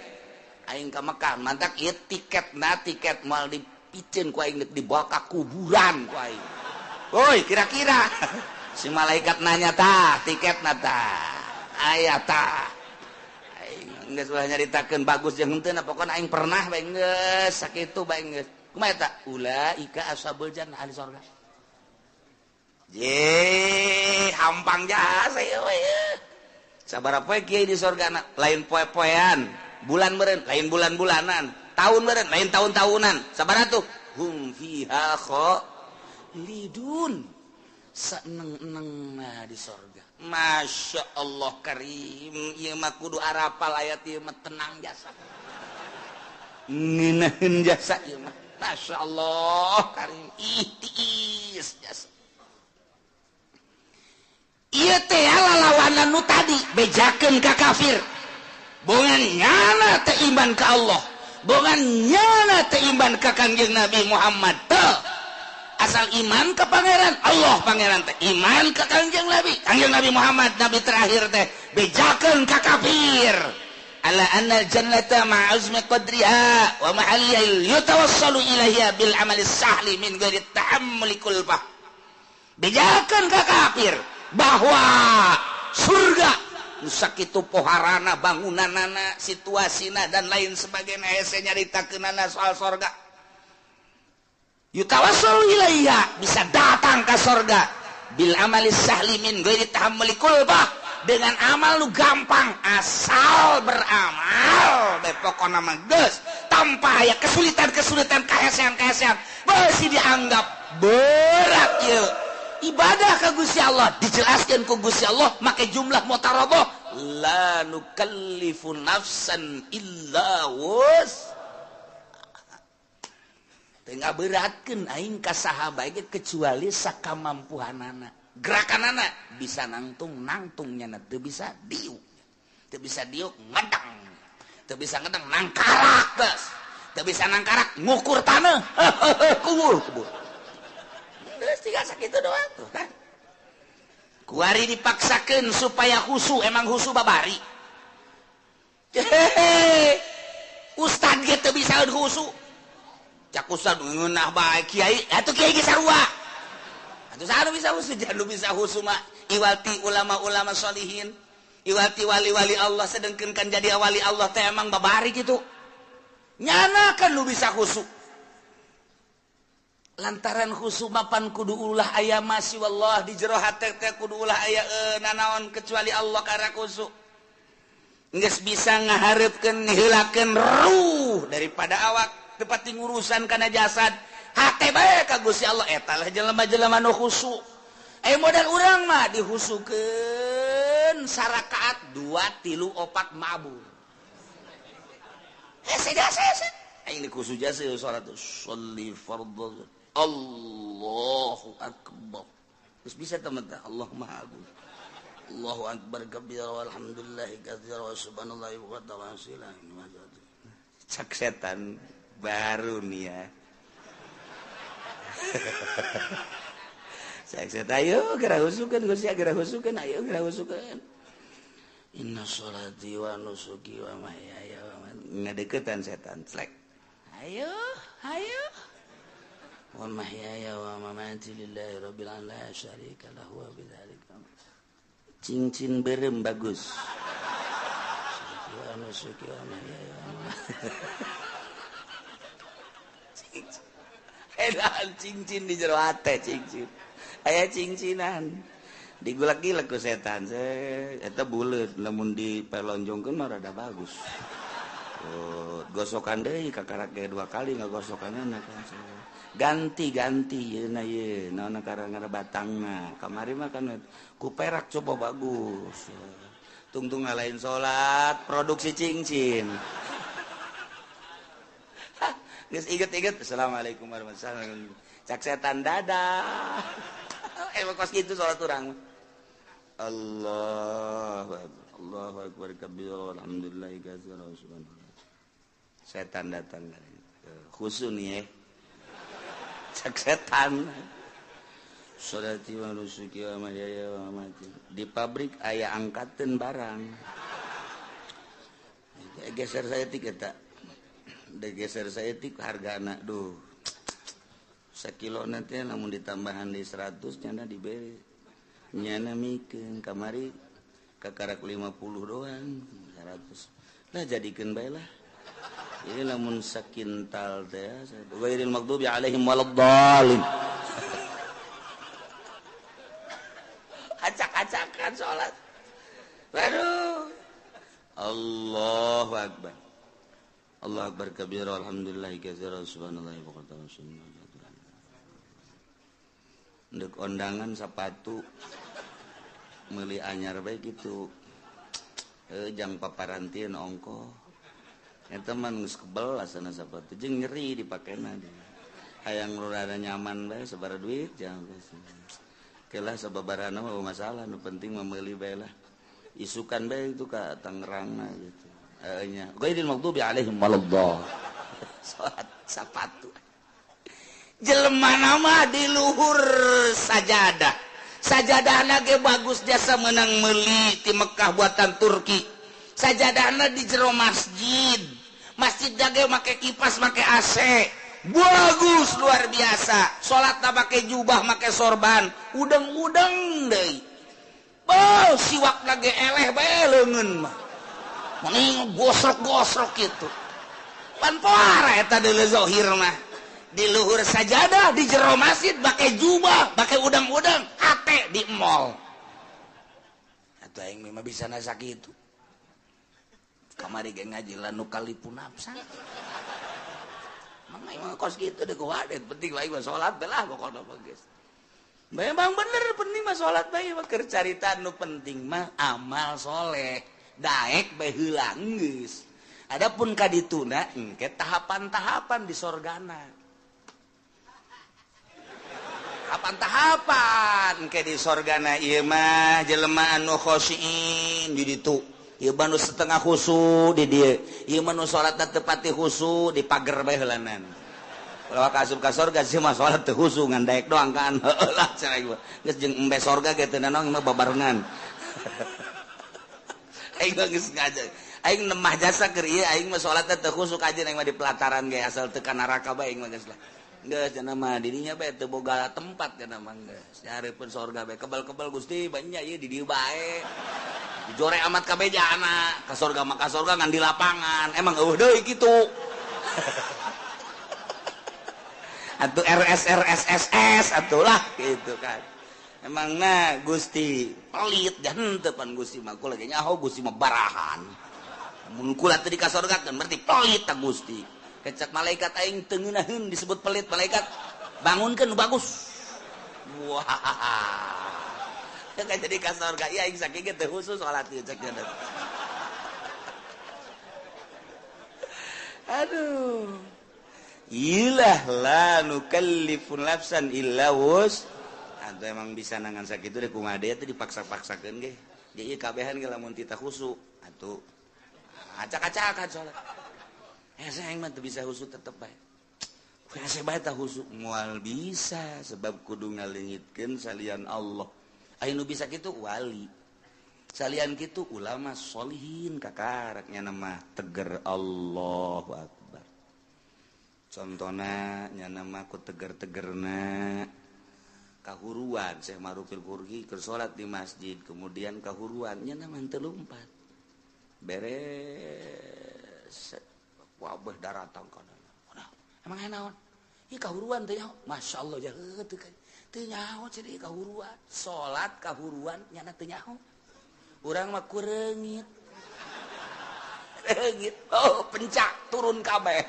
Aing ka Mekah mantak ieu tiketna tiket moal dipiceun ku aing dibawa ka kuburan ku aing. Woi kira-kira si malaikat nanya tah tiketna tah aya tah. Aing geus ulah nyaritakeun bagus jeung henteu pokona aing pernah bae geus sakitu bae geus. Kumaha eta? Ulaika ashabul jannah ahli sorga. Ye, hampang jasa ieu we. Sabaraha poe kiai di sorgana, lain poe-poean, bulan meureun, lain bulan-bulanan, tahun meureun, lain tahun-tahunan. Sabaraha tuh? Hum fiha khalidun. Saeneng-enengna di sorga. Masya Allah karim, ieu mah kudu arapal ayat ieu mah tenang jasa. Ngeunaheun jasa ieu mah. Masya Allah karim, ih tiis jasa. Ieu teh lalawanan nu tadi bejakeun ka kafir. Bongan nyana teh iman ka Allah, bongan nyana teh iman ka Kangjeng Nabi Muhammad teh. Asal iman ke pangeran Allah, pangeran teh iman ke Kangjeng Nabi, Kangjeng Nabi Muhammad nabi terakhir teh bejakeun ka kafir. Ala anna jannata ma'azmi qadriha wa mahalliha yatawassalu ilaiha bil amali sahli min ghairi tahammuli kulfah. Bejakeun ka kafir bahwa surga nu sakitu poharana, bangunanana, situasina dan lain sebagainya hese nyaritakeunana soal sorga. Yutawassalu ilaiha bisa datang ke sorga bil amali sahli min ghairi tahammuli kulfah, dengan amal lu gampang asal beramal bae pokona mah geus tanpa aya kesulitan-kesulitan kahesean-kahesean beusi dianggap berat ieu ibadah ka Gusti Allah. Dijelaskeun ku Gusti Allah make jumlah mutaraboh, la nukallifu nafsan illa wus. Teu ngaberatkeun aing ka saha bae kecuali sakamampuhanana. Gerakanana bisa nangtung nangtung nyana, teu bisa diuk, teu bisa diuk ngedang, teu bisa ngedang nangkarak geus, teu bisa nangkarak ngukur taneuh kubur kubur. Geus tiga sakitu doang tuh kan. Kuari dipaksakeun supaya khusu, emang khusu babari. Hehehe. Ustad ge teu bisa khusu. Cak ustad ngeunah bae kiai, atuh kiai ge sarua. Atuh saha nu bisa khusu? Jangan nu bisa khusu mah iwati ulama-ulama sholihin, iwati wali-wali Allah, sedengkeun kan jadi wali Allah teh emang babari kitu. Nyana kan nu bisa khusu. Lantaran khusu mapan kudu ulah aya masih wallah di jero hate teh kudu ulah aya nanaon kecuali Allah karena khusu. Geus bisa ngahareupkeun ngiheulakeun ruh daripada awak teu ngurusan kana jasad. Hate bae ka Gusti Allah eta lah jelema-jelema nu khusu. Modal urang mah dihusukeun sarakaat 2 3 4 mabur. Hese jasa hese. Aing dikhusu jasa salat sholli fardhu. Allahu akbar. Terus bisa teman teh Allah Maha Agung. Allahu akbar kabira walhamdulillahi katsira wa subhanallahi wa ta'ala. Cak setan baru nih ya. Cak setan ayo geura husukeun Gusti, geura husukeun, ayo geura husukeun. Inna sholati wa nusuki wa mahyaya wa mamati. Ngadeukeutan setan slek. Ayo, ayo. Wa mahyaya wa mamati lillahi rabbil alamin la syarika lahu wa bidzalika. Cincin berem bagus. Wa nusuki wa mahyaya wa mamati. Edan cincin di jero hate cincin. Aya cincinan. Digulak-gilek ku setan. Eta buleut lamun dipelonjongkeun mah rada bagus. Oh, gosokan deui kakarak ge 2 kali ngagosokanna kan. Ganti-ganti yeuna ye naon karang batangna. Kamari mah kan ku perak coba bagus. Tungtung lain salat produksi cincin. Geus inget-inget assalamualaikum warahmatullahi wabarakatuh. Cak setan dadah. Emang kos kitu salat urang. Allahu akbar. Allahu akbar kabira walhamdulillahi katsira wa subhanallah. Setan datang khusu nih ya. Cak setan. Sholati wa nusuki wa mahyaya wa mamati. Di pabrik aya angkateun barang. Geser saya tik eta. Geser saya tik hargana duh. Sakilo nanti namun ditambahan di 100 nyana diberi. Nyana mikeun kamari kakarak 50 doang 100. Lah jadikeun bae lah. Ini lamun sakintal teh ghairil maghdubi alaihim waladdallin. Acak-acakan salat. Waduh. Allahu akbar. Allahu akbar kabira alhamdulillahi katsira subhanallahi wa bihamdihi. Ndek ondangan sepatu meuli anyar bae kitu. Jang paparantieun ongko. Eta mah geus kebel asana sepatu jeung nyeri dipakena. Hayang rada nyaman bae sabaraha duit jangan. Kelah sababarana mah masalah nu penting mah meuli bae lah. Isukan bae itu ka Tangerangna gitu. Nya ghairil maghdubi alaihim waladdallin. Salat sapatu. Jelema nama di luhur sajadah. Sajadahna ge bagus jasa menang meuli ti Mekah buatan Turki. Sajadahna di jero masjid. Masjid ge make kipas, make AC. Bagus luar biasa. Salatna make jubah, make sorban, udeng-udeng deui. Beuh, siwakna ge eleh bae leungeun mah. Mending gosrok-gosrok kitu. Pan poara eta deuleu zahir mah. Di luhur sajadah, di jero masjid make jubah, make udang-udang, hate di mall. Atuh aing mah bisa na sakitu. Kamari ge ngaji la nu kalipun nafsa. Mang aing mah kos kitu deui kuwadet, penting aing mah salat belah pokona mah geus. Memang bener penting mah salat bae mah keur carita nu penting mah amal soleh. Daek bae heula geus. Adapun ka dituna engke tahapan-tahapan di sorgana. Tahapan-tahapan ke di sorgana ieu mah jelema anu khosyin di ditu. Ieu mah nu setengah khusu di dieu. Ieu mah nu salatna teu pati khusu di pager bae heulanan. Kalau ka asup ka sorga sih mah salat teu khusu ngan daek doang kan. Heueuh lah cenah ieu. Geus jeung embe sorga ge teu nanaon mah babarengan. Aing mah geus ngaja. Aing nemah jasa keur ieu aing mah salatna teu khusu kajeun aing mah di pelataran ge asal teu ka neraka bae aing mah geus lah. Geus cenah mah dirinya bae teu boga tempat cenah mah geus. Nyareupeun sorga bae kebal-kebal Gusti banyak ieu di dieu bae. Dijore amat kabeh jana ka sorga mah ka sorga ngan di lapangan. Emang eueuh deui kitu. Atuh RS RS SS atuh lah gitu kan. Emangna Gusti pelit dan teu pan Gusti mah kula ge nyaho Gusti mah barahan. Mun kula teu di ka sorga kan berarti pelit ta Gusti. Kecak malaikat aing teu ngeunaheun disebut pelit malaikat bangunkeun nu bagus. Wah. Teu jadi ka sorga ieu aing sakieu ge teu khusus salat ieu cek cenah. Aduh. Ilah la nukallifu nafsan illa wus. Atuh emang bisa nangan sakitu deh kumaha deui teh dipaksa-paksakeun ge. Ge ieu kabehan ge lamun tita khusu atuh acak-acakan salat. Hese aing mah teu bisa khusu tetep bae. Hese bae tah khusu moal bisa sebab kudu ngaleungitkeun salian Allah. Aya nu bisa kitu wali. Salian kitu ulama sholihin kakarak nya mah teger Allahu akbar. Contona nya mah ku teger-tegerna kahuruan Syekh Ma'rufil Qurhi keur salat di masjid kemudian kahuruan nya mah teu lumpat. Beres wabah daratang kana. Emang aya naon? Ieu kahuruan teh nyaho. Masyaallah jaheut teu teu nyaho cenah kahuruan. Salat kahuruan nyana teu nyaho. Urang mah kureungit. Reungit. Oh, pencak turun kabeh.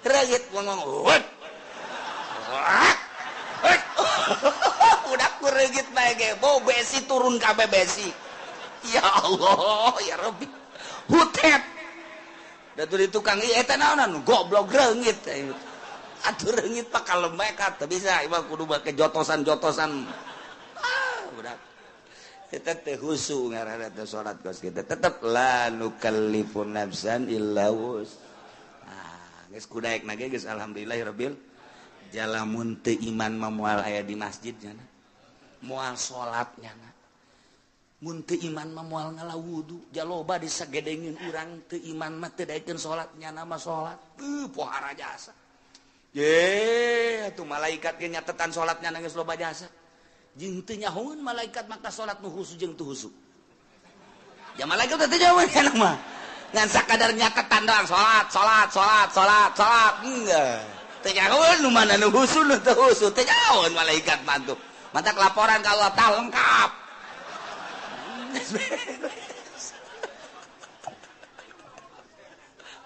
Reungit ngomong. Udah kureungit bae ge. Bau besi turun kabeh besi. Ya Allah, ya Rabbi. Hutet. Da di tukang ieu eta naonan goblok reungit. Atuh reungit pak kalem bae ka teu bisa ieu mah kudu make jotosan-jotosan. Ah, budak. Eta teh khusu ngaranna teh salat kos kitu. Tetep la nukallifu nafsan illa wus. Ah, geus kudaekna ge geus alhamdulillahirabbil jalamun teu iman mah moal aya di masjid nya. Moal salat nya. Mun teu iman mah moal ngala wudu, jaloba disagedengin urang teu iman mah teu daekeun salat nyana mah salat. Teu pohara jasa. Ye, atuh malaikat ge nyatetan salat nyana geus loba jasa. Jeung teu nyahoeun malaikat maka salat nu khusu jeung teu khusu. Ya malaikat teh teu nyahoeun nyana mah. Ngan sakadar nyatetan doang salat, salat, salat, salat, salat. Enggak. Teu nyahoeun nu mana nu khusu nu teu khusu, teu nyahoeun malaikat mah tuh. Mantak laporan ka Allah tah lengkap.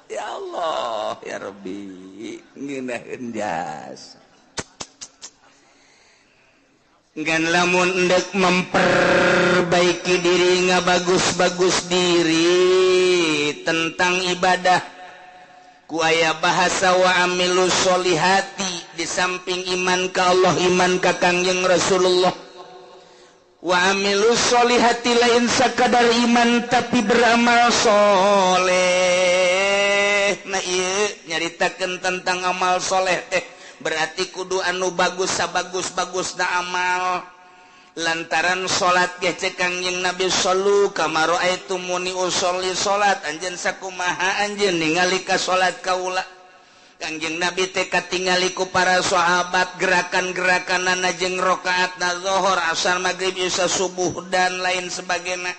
Ya Allah, ya Rabbi, ngeunaheun jasa. Ngan lamun endek memperbaiki diri ngabagus-bagus diri tentang ibadah ku aya bahasa wa amilus sholihati, di samping iman ka Allah, iman ka Kangjeng Rasulullah, wa amilus sholihati lain sakadar iman tapi beramal soleh. Nah ieu nyaritakeun tentang amal soleh teh berarti kudu anu bagus sabagus-bagusna amal. Lantaran salat ge cek Kangjeng Nabi shallu kama raaitumuni usolli, salat anjeun sakumaha anjeun ningali ka salat kaula. Kangjeng Nabi teh katingali ku para sahabat gerakan-gerakanana jeung rakaatna zuhur, asar, maghrib, isya, subuh dan lain sebagainya.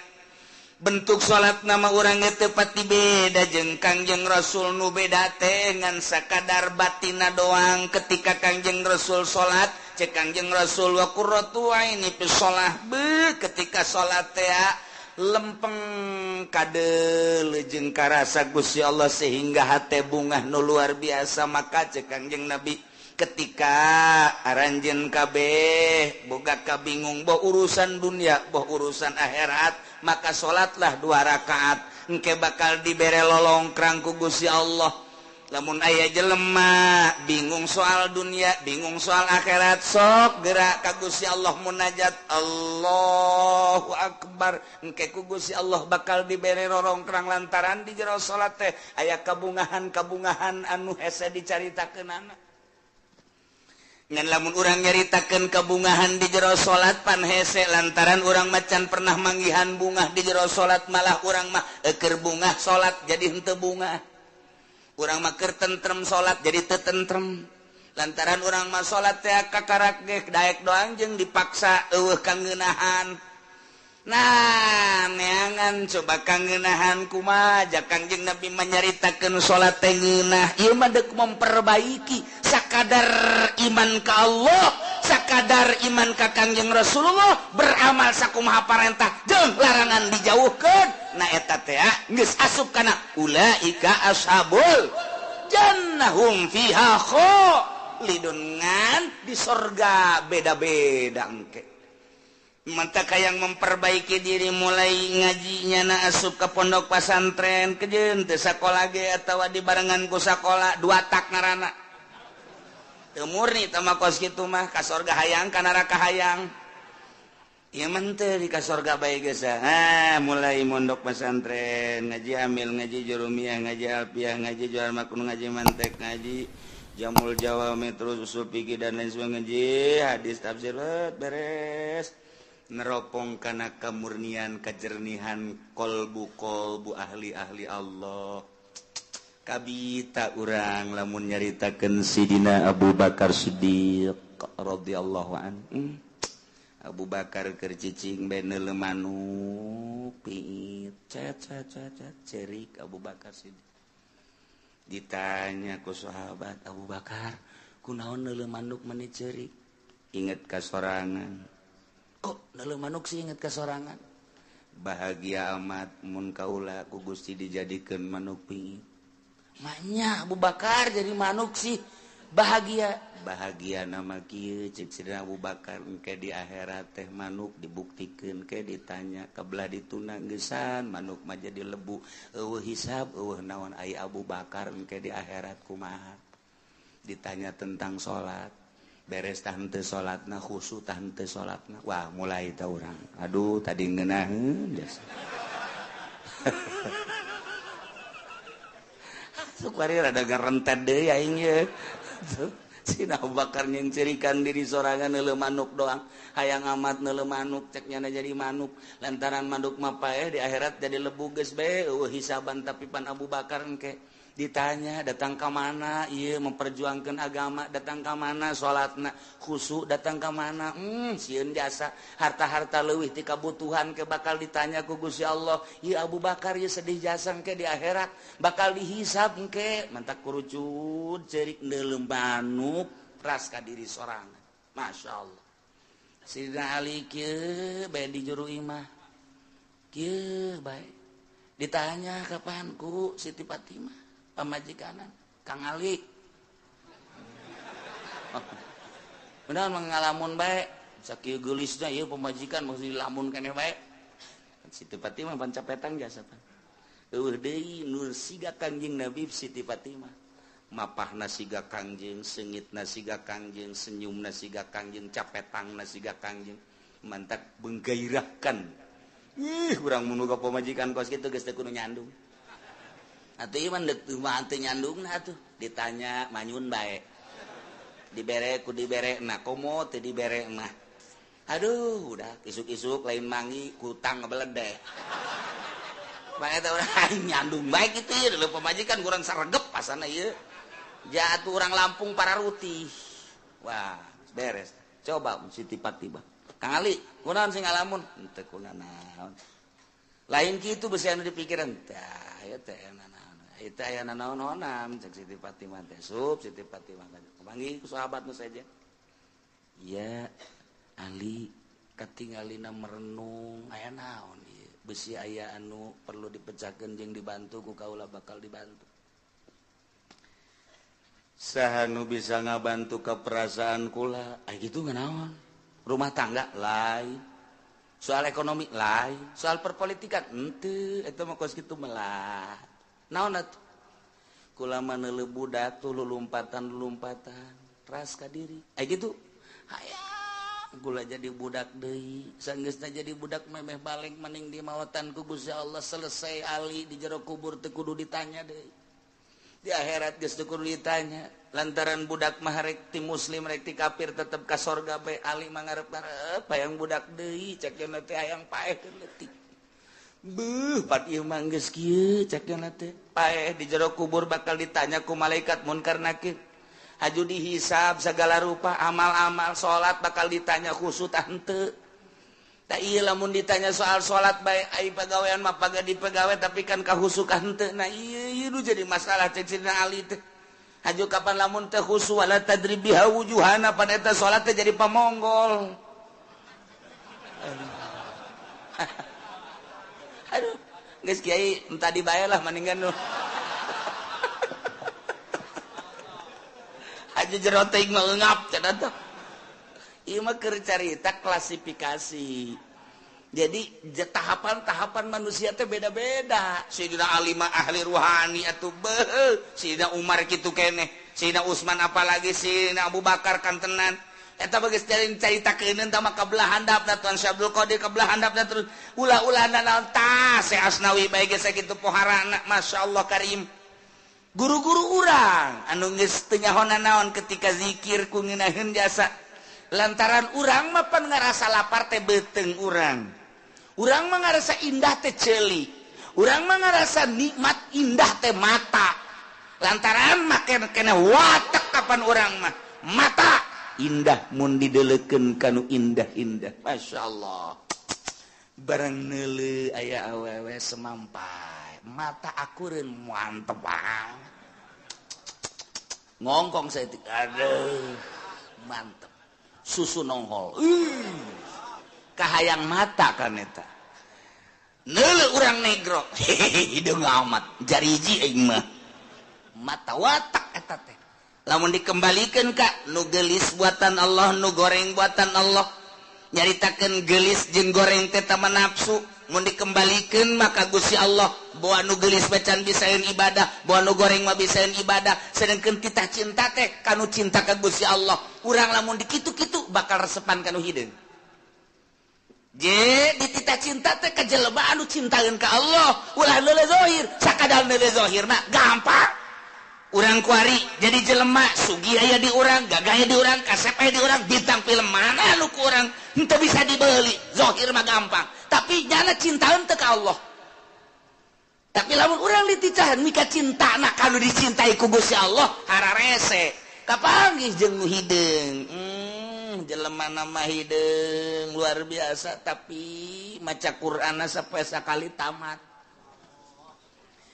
Bentuk salat nama urang teh pati beda jeung Kangjeng Rasul, nu beda teh ngan sakadar batina doang. Ketika Kangjeng Rasul salat, cek Kangjeng Rasul wa qurratu aini fi shalah, be ketika salat teh lempeng kadeuleu jeung karasa Gusti Allah sehingga hate bungah nu luar biasa. Maka cek Kangjeng Nabi ketika aranjeun kabeh boga kabingung boh urusan dunia boh urusan akhirat, maka salatlah 2 rakaat engke bakal dibere lolongkrang ku Gusti Allah. Lamun aya jelema bingung soal dunia, bingung soal akhirat, sok gerak ka Gusti Allah munajat Allahu Akbar, engke ku Gusti Allah bakal dibere rorongkrang lantaran di jero salat teh aya kabungahan-kabungahan anu hese dicaritakeunana. Ngan lamun urang nyaritakeun kabungahan di jero salat pan hese, lantaran urang macan pernah manggihan bungah di jero salat, malah urang mah eukeur bungah salat jadi henteu bungah. Urang mah keur tentrem salat jadi teu tentrem. Lantaran urang mah salat teh kakarak ge daek doang jeung dipaksa eueuh kangeunahan. Nah, neangan coba kangeunahan kumaha ja Kangjeng Nabi manyaritakeun salat teh ngeunah. Ieu mah deuk memperbaiki sakadar iman ka Allah, sakadar iman ka Kangjeng Rasulullah, beramal sakumaha parentah jeung larangan dijauhkeun. Nah eta teh geus asup kana ulaika ashabul jannahum fiha khalidun, ngan di sorga beda-beda engke. Mantap yang memperbaiki diri mulai ngajinya na asup ke pondok pesantren kejeun teu sakola ge atawa dibarengan ku sakola dua tak ngaranna. Teu murni teh mah kos kitu mah ka sorga hayang ka neraka hayang. Ieu mah teu di ka sorga bae geus. Ah mulai mondok pesantren, ngaji amil, ngaji jurumiyah, ngaji alfiah, ngaji jual makun, ngaji mantek, ngaji jamul jawami, terus usul fikih dan lain sebagainya, ngaji hadis tafsir beres. Neropong kana kamurnian kajernihan kolbu-kolbu ahli-ahli Allah. Kabita urang lamun nyaritakeun Sidina Abu Bakar Siddiq radhiyallahu anhu. Abu Bakar keur cicing bae neuleuh manuk piit cet cet cet cerik Abu Bakar Siddiq. Ditanya ku sahabat, Abu Bakar kunaon neuleuh manuk meni cerik? Inget ka sorangan. Kok neuleuh manuk sih inget ka sorangan? Bahagia amat mun kaula ku Gusti dijadikeun manuk piit. Maknya Abu Bakar jadi manuk sih bahagia. Bahagia nama kieu cek Sidina Abu Bakar engke di akhirat teh manuk dibuktikeun ke ditanya kabelah dituna geusan manuk mah jadi lebu eueuh hisab eueuh naon ai Abu Bakar engke di akhirat kumaha. Ditanya tentang salat, beres tah henteu salatna, khusyuk tah henteu salatna. Wah, mulai tah urang. Aduh, tadi ngeunaheun jasa. Sok bari rada ngarentet deui aing ye. Sina Abu Bakar nyengcirikan diri sorangan neuleuh manuk doang. Hayang amat neuleuh manuk cek nyana jadi manuk. Lantaran manuk mah paeh di akhirat jadi lebu geus bae eueuh hisaban, tapi pan Abu Bakar engke ditanya datang ka mana ieu memperjuangkan agama, datang ka mana salatna khusyuk, datang ka mana sieun jasa harta-harta leuwih ti kabutuhan ke bakal ditanya ku Gusti Allah. Ieu Abu Bakar ieu sedih jasa engke di akhirat bakal dihisab engke. Mantak kurucut ceurik neuleuh manuk ras ka diri sorangan. Masya Allah. Sidina Ali kieu bae di juru imah kieu bae ditanya kapan ku Siti Fatimah pamajikanan Kang Ali. Benar mengalamun bae Sakieu geulisna ieu pamajikan maksud lamun keneh bae. Siti Fatimah pan capetang jasa pan. Eueuh deui nur siga Kangjeng Nabi Siti Fatimah. Mapahna siga Kangjeng, seungitna siga Kangjeng, senyumna siga Kangjeng, capetangna siga Kangjeng. Mantak menggairahkan. Ih, urang mun boga pamajikan kos kitu geus teu kudu nyandung. Atuh ieu mah deuk mah teu nyandungna atuh. Ditanya manyun bae. Dibere ku dibere na komo teu dibere mah. Aduh, udah isuk-isuk lain mangi kutang ngebeledeh. Bae teh urang nyandung bae kitu ieu leuh pamajikan kurang saregep pasana ieu. Jatuh orang Lampung para rutih. Wah, beres. Coba Siti Fatimah. Kang Ali, kunaon sing ngalamun? Henteu kunanaon. Lain kitu beusi anu dipikiran. Tah, ieu teh naon. Ieu teh aya nanaon-naonan cek Siti Fatimah teh. Sup Siti Fatimah kapanggih ku sahabat nu saja. Iya, Ali katingalina merenung aya naon ieu. Beusi aya anu perlu dipecahkeun jeung dibantu ku kaula bakal dibantu. Saha nu bisa ngabantu ke perasaan kula? Ay gitu naon? Rumah tangga lain, soal ekonomi lain, soal perpolitikan henteu, eta mah kos kitu melah. Naon atuh? Kula mah neuleuh budak tuh lulumpatan-lulumpatan, ras ka diri. Ay gitu. Hayang kula jadi budak deui, sanggeusna jadi budak memeh balik maning di mawatan ku Gusti Allah selesai ali di jero kubur teu kudu ditanya deui. Di akhirat geus teu kudu ditanya lantaran budak mah rek ti muslim rek ti kafir tetep ka sorga bae. Ali mah ngarep-ngarep hayang budak deui cek cenah teh hayang paeh leutik. Beuh pat ieu mah geus kieu cek cenah teh paeh di jero kubur bakal ditanya ku malaikat munkar nakir. Haju dihisab segala rupa amal-amal salat bakal ditanya khusyuk tah henteu. Tak iya lamun ditanya soal salat bae ai pagawean mah paga dipegawe tapi kan kahusukan henteu. Nah ieu ieu nu jadi masalah cek Sidina Ali teh. Haju kapan lamun teh khusu wala tadri biha wujuhana pan eta salat teh jadi pamonggol. Aduh, geus kiai entah dibae lah mendingan nu. Haju jero teh mah cenah teh. Ieu mah keur carita klasifikasi. Jadi tahapan-tahapan manusia teh beda-beda. Sayyidina Ali mah ahli ruhani atuh beuh, Sayyidina Umar kitu keneh, Sayyidina Utsman apalagi Sayyidina Abu Bakar kantenan. Eta bageus caritakeun tah mah kabelah handapna Tuan Syekh Abdul Qadir kabelah handapna terus ulah-ulah naon tah Syekh Asnawi bae geus sakitu poharana masyaallah karim. Guru-guru urang anu geus teu nyaho naon ketika zikir ku ngeunaheun jasa. Lantaran urang mah pan ngarasa lapar teh beuteung urang. Urang mah ngarasa indah teh ceuli. Urang mah ngarasa nikmat indah teh mata. Lantaran mah kena watek kapan urang mah mata indah mun dideleukeun kanu indah-indah. Masyaallah. Barang neuleuh aya awewe semampai, mata akureun mantep banget. Ngongkong saeutik, aduh, mantep. Susu nonghol. Kahayang mata kan eta. Neuleuh urang negro. Hideung amat jariji aing mah. Mata watak eta teh. Lamun dikembalikeun ka nu geulis buatan Allah, nu goreng buatan Allah. Nyaritakeun geulis jeung goreng teh tama nafsu. Mun dikembalikeun maka Gusti Allah bawa nu geulis bacan bisaeun ibadah, bawa nu goreng mah bisaeun ibadah. Sedengkeun titah cinta teh kanu cinta ka Gusti Allah. Urang lamun dikitu-kitu bakal resepan kanu hideung. Je dititah cinta teh ka jelema anu cintaeun ka Allah, ulah neuleuh zahir, sakadal neuleuh zahir mah gampang. Urang kuari jadi jelema sugih aya di urang, gagah aya di urang, kasep aya di urang, bintang film mana nu ku urang henteu bisa dibeli, zahir mah gampang. Tapi nyana cintaeun teu ka Allah. Tapi lamun urang dititahan mika cintana kanu dicintai ku Gusti Allah, hararese. Kapanggih jeung nu hideung. Jelema nama hideung luar biasa tapi maca Qur'anna sapoe sakali tamat.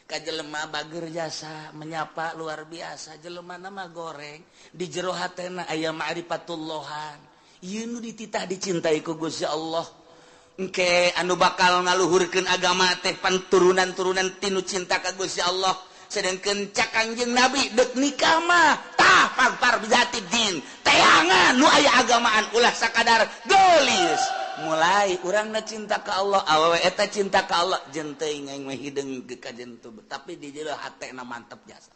Ka jelema bager jasa menyapa luar biasa, jelema nama goreng di jero hatena aya ma'rifatullahan. Ieu nu dititah dicintai ku Gusti Allah. Engke anu bakal ngaluhurkeun agama teh pan turunan-turunan tinu cinta ka Gusti Allah. Sedengkeun cak Kangjeng Nabi deuk nikah mah Tah fadfar bizati din. Teangan nu aya agamaan ulah sakadar geulis. Mulai urangna cinta ka Allah, awewe eta cinta ka Allah, jeung teuing aing mah hideung ka jentu, tapi di jero hatena mantep jasa.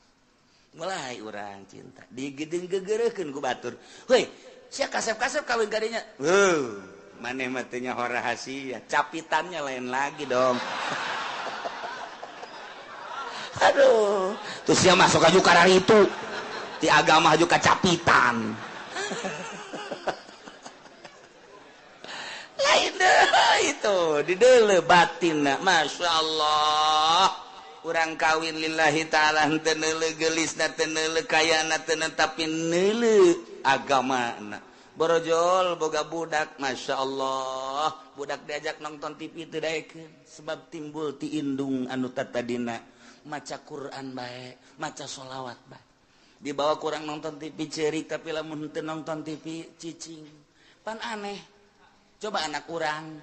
Mulai urang cinta digedeng gegereukeun ku batur. Heuy, sia kasep-kasep kawin kadinya. Heuh, maneh mah teu nyaho rahasia, capitannya lain lagi dong. Aduh, terus sia masuk aju kararitu. Di agama aju kacapitan. Lain deh itu, di deuleu batinna, Masya Allah. Urang kawin lillahi ta'ala henteu neuleuh geulisna, teu neuleuh kayana, teu tapi neuleuh agamana. Borojol boga budak, Masya Allah. Budak diajak nonton TV teu daekeun sebab timbul ti indung anu tatadina maca Quran bae, maca sholawat bae. Dibawa kurang nonton TV ceurik tapi lamun henteu nonton TV cicing. Pan aneh. Coba anak urang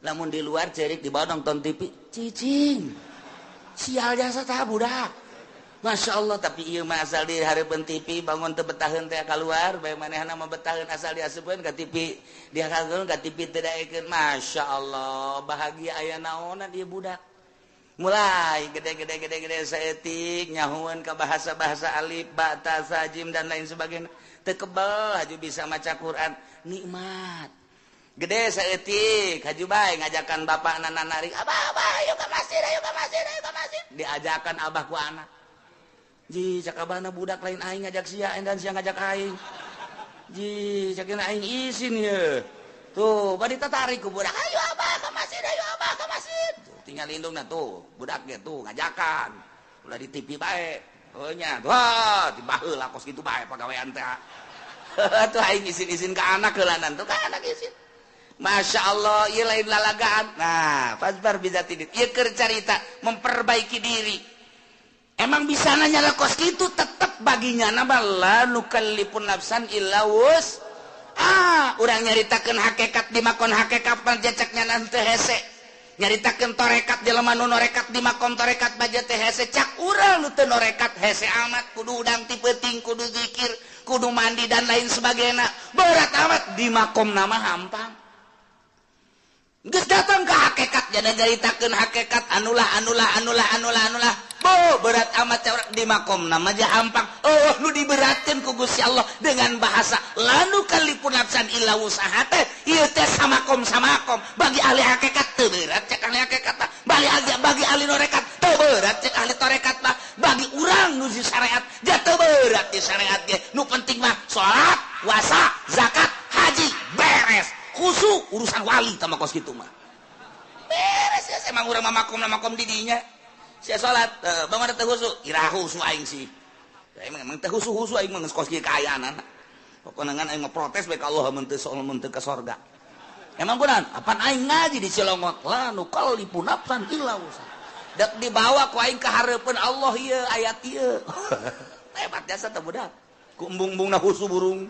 lamun di luar ceurik dibawa nonton TV cicing. Sial jasa tah budak. Masya Allah, tapi ieu mah asal di hareupeun TV bangun teu betaheun teh kaluar, bae manehna mah betaheun asal diasupkeun ka TV, dihakeun ka TV teu daekeun. Masya Allah, bahagia aya naonan ieu budak. Mulai gede-gede saeutik nyahueun ka bahasa-bahasa alif, ba, ta, sa, jim dan lain sebagainya. Teu kebel haju bisa maca Quran, nikmat. Gede saeutik haju bae ngajakan bapakna narik, "Abah, abah, ayo ka masjid, ayo ka masjid, ayo ka masjid." Diajakan abah ku anak. Ji, cak abahna budak lain aing ngajak sia dan sia ngajak aing. Ji, cak aing isin ye. Tuh, bari tatarik ku budak, "Ayo abah ka masjid, ayo abah ka masjid." Tuh, tinggal indungna tuh, budak ge tuh ngajakan. Ulah di TV bae. Oh nya, wah, dibaheula kos kitu bae pagawean teh. Tuh aing isin-isin ka anak heulanan tuh ka anak isin. Masya Allah, ieu lain lalagaan. Nah, fadfar bizati din. Ieu keur carita memperbaiki diri. Emang bisa nanya lah kos kitu tetep baginya nama la nukallifun nafsan illa wus. Ah, urang nyaritakeun hakikat di makon hakikat panjacaknya nanti hese. Nyaritakeun torekat jelema nu norekat di makom torekat baja teh hese. Cak urang nu teu norekat hese amat kudu udang ti peuting, kudu zikir, kudu mandi dan lain sebagainya. Berat amat di makom nama hampang. Geus datang ke hakikat jadi nyaritakeun hakikat anulah anulah anulah anulah anulah. Bo berat amat di makom nama aja hampang. Oh nu diberatkeun ku Gusti Allah dengan bahasa lanu kalipun nafsan illa wusaha teh ieu teh samakom samakom bagi ahli hakikat teu berat cek ahli hakikat mah, bagi ahli norekat teu berat cek ahli torekat mah, bagi urang nu di syariat ja teu berat di syariat ge. Nu penting mah salat, puasa, zakat, haji beres. Khusu urusan wali sama kos kitu mah. Beres ya emang urang mah makom makom di dinya. Sia salat, bangun teu khusu, ira khusu aing sih. Emang emang teu khusu-khusu aing mah geus kos kieu kaayaan. Pokona ngan aing mah protes bae ka Allah mun teu mun teu ka sorga. Emang kunaon? Apan aing ngaji di Cilongok, la nukallifu nafsan illa wusaha. Dek dibawa ku aing ka hareupeun Allah ieu ayat ieu. Hebat jasa teh budak. Ku embung-embungna khusu burung.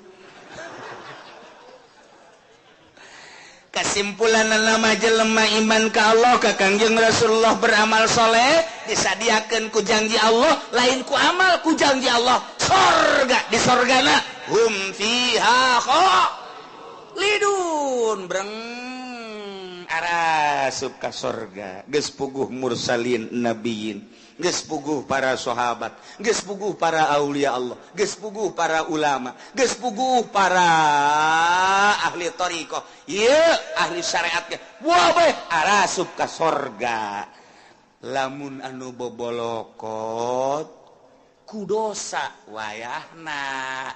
Kesimpulan nama jelema iman ka Allah ka Kangjeng Rasulullah beramal soleh disadiakeun ku janji Allah lain ku amal ku janji Allah sorga di sorgana hum fiha khalidun breng arasup ka sorga geus puguh mursalin nabiyin geus puguh para sahabat geus puguh para aulia Allah geus puguh para ulama geus puguh para ahli thariqah ieu ahli syariat ge wah bae arasup ka sorga lamun anu bobolokot ku dosa wayahna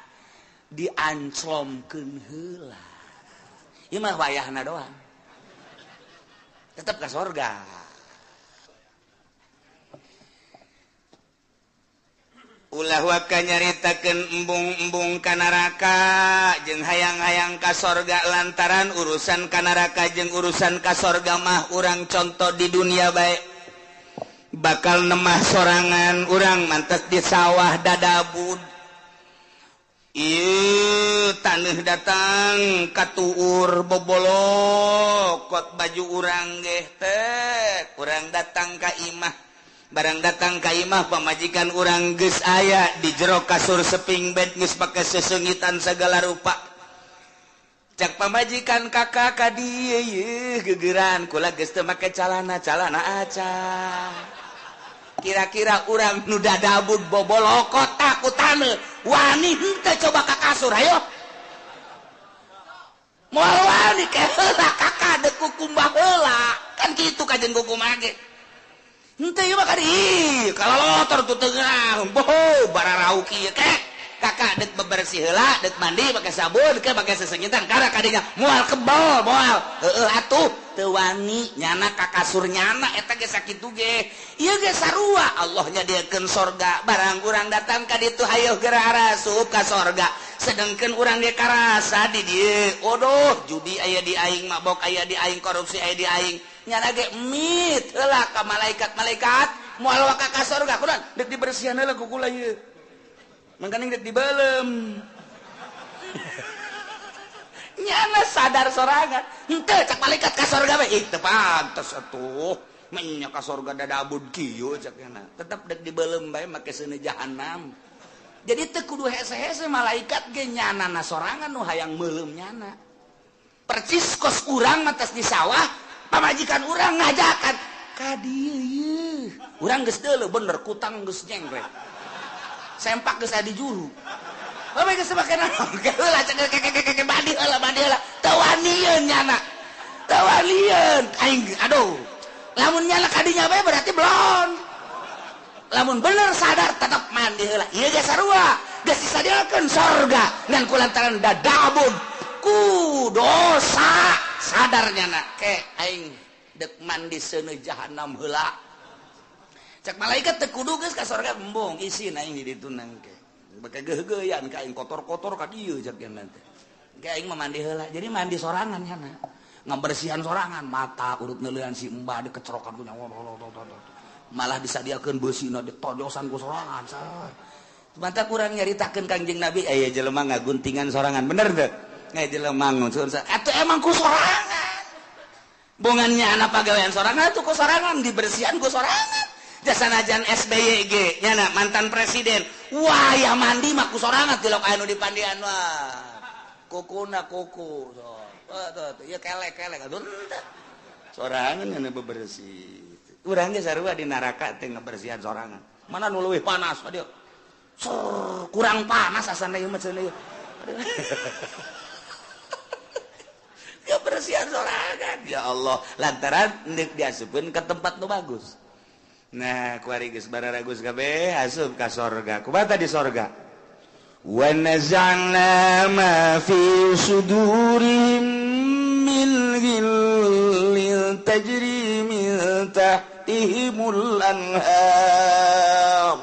dianclomkeun heula ieu mah wayahna doang tetep ka sorga. Ulah waka nyaritakeun embung-embung ka neraka jeung hayang-hayang ka sorga lantaran urusan ka neraka jeung urusan ka sorga mah urang contoh di dunia bae bakal nemah sorangan urang mantes di sawah dadabud ieu taneuh datang katuur bobolokot baju urang geh teh urang datang ka imah Barang datang ka imah pamajikan urang geus aya di jero kasur seping bed geus pake sesengitan segala rupa. Cak pamajikan kakak ka dieu yeuh gegeran kula geus teu make calana, calana aca. Kira-kira urang nu dadabud bobolokot ku taneuh wani henteu coba ka kasur hayo. Moal wani ke heula kakak deuk kukumbah heula. Kan kitu kajen kukumbah ge. Henteu ieu mah ka dieu kalalotor tuh teu boho bararau kieu ke. Kakak dek bebersih heula, dek mandi pakai sabun, ke pakai sesengitan karena kadinya moal kebal, moal. Heueuh atuh teu wani nyana ka kasur nyana eta ge sakitu ge. Ieu ge sarua Allah nyadiakeun sorga, barang urang datang ka ditu hayoh geura arasup ka sorga. Sedengkeun urang ge karasa di dieu, odoh judi aya di aing, mabok aya di aing, korupsi aya di aing. Nyana ge mit heula ka malaikat-malaikat moal waka ka sorga kunaon dek dibersihan heula ku kula ieu. Mangkaning dek dibelem. Nyana sadar sorangan. Henteu cak malaikat ka sorga bae. Ih teu pantes atuh. Menya ka sorga dadabud kieu cak nyana. Tetep dek dibelem bae make seuneu jahanam. Jadi teu kudu hese-hese malaikat ge nyana na sorangan nu hayang meuleum nyana. Percis kos urang mah tos di sawah, pamajikan urang ngajakan ka dieu ieu. Urang geus deuleu bener kutang geus nyengklek. Sempak geus aya di juru. Bae geus make naon? Heula cek keke mandi heula mandi heula. Teu wanieun nyana. Teu wanieun. Aing aduh. Lamun nyana kadinya bae berarti belon. Lamun bener sadar tetep mandi heula. Ieu ge sarua. Geus disadiakeun sorga ngan kulantaran dadabun ku dosa sadar nyana ke aing deuk mandi seuneu jahanam heula. Cak malaikat teu kudu geus ka sorga embung isin aing di ditu nangke. Bake geugeuyan ka aing kotor-kotor ka dieu cak nya teh. Ke aing mah mandi heula. Jadi mandi sorangan nyana. Ngabersihan sorangan mata urut neuleuan si embah dikecerokan ku nya. Malah disadiakeun beusina ditojosan ku sorangan. Mantap urang nyaritakeun Kangjeng Nabi aya jelema ngaguntingan sorangan bener teu? Aya jelema nguncun atuh emang ku sorangan. Bongannya anak pagawean sorangan atuh ku sorangan dibersihan ku sorangan. Jasanajan SBY ge nyana mantan presiden wah ya mandi mah ku sorangan tilok anu dipandian wah kukuna kuku so tuh ieu kelek-kelek atuh sorangan anu bebersih urang ge sarua di neraka teh ngabersihan sorangan mana nu leuwih panas aduh kurang panas asana ieu mah cenah ieu ngabersihan sorangan ya Allah lantaran deuk diasupkeun ka tempat nu bagus. Nah, kuari geus bararagus kabeh asup ka sorga. Kumaha di sorga? Wa naza'na ma fi sudurihim min ghillin tajri min tahtihimul anhar.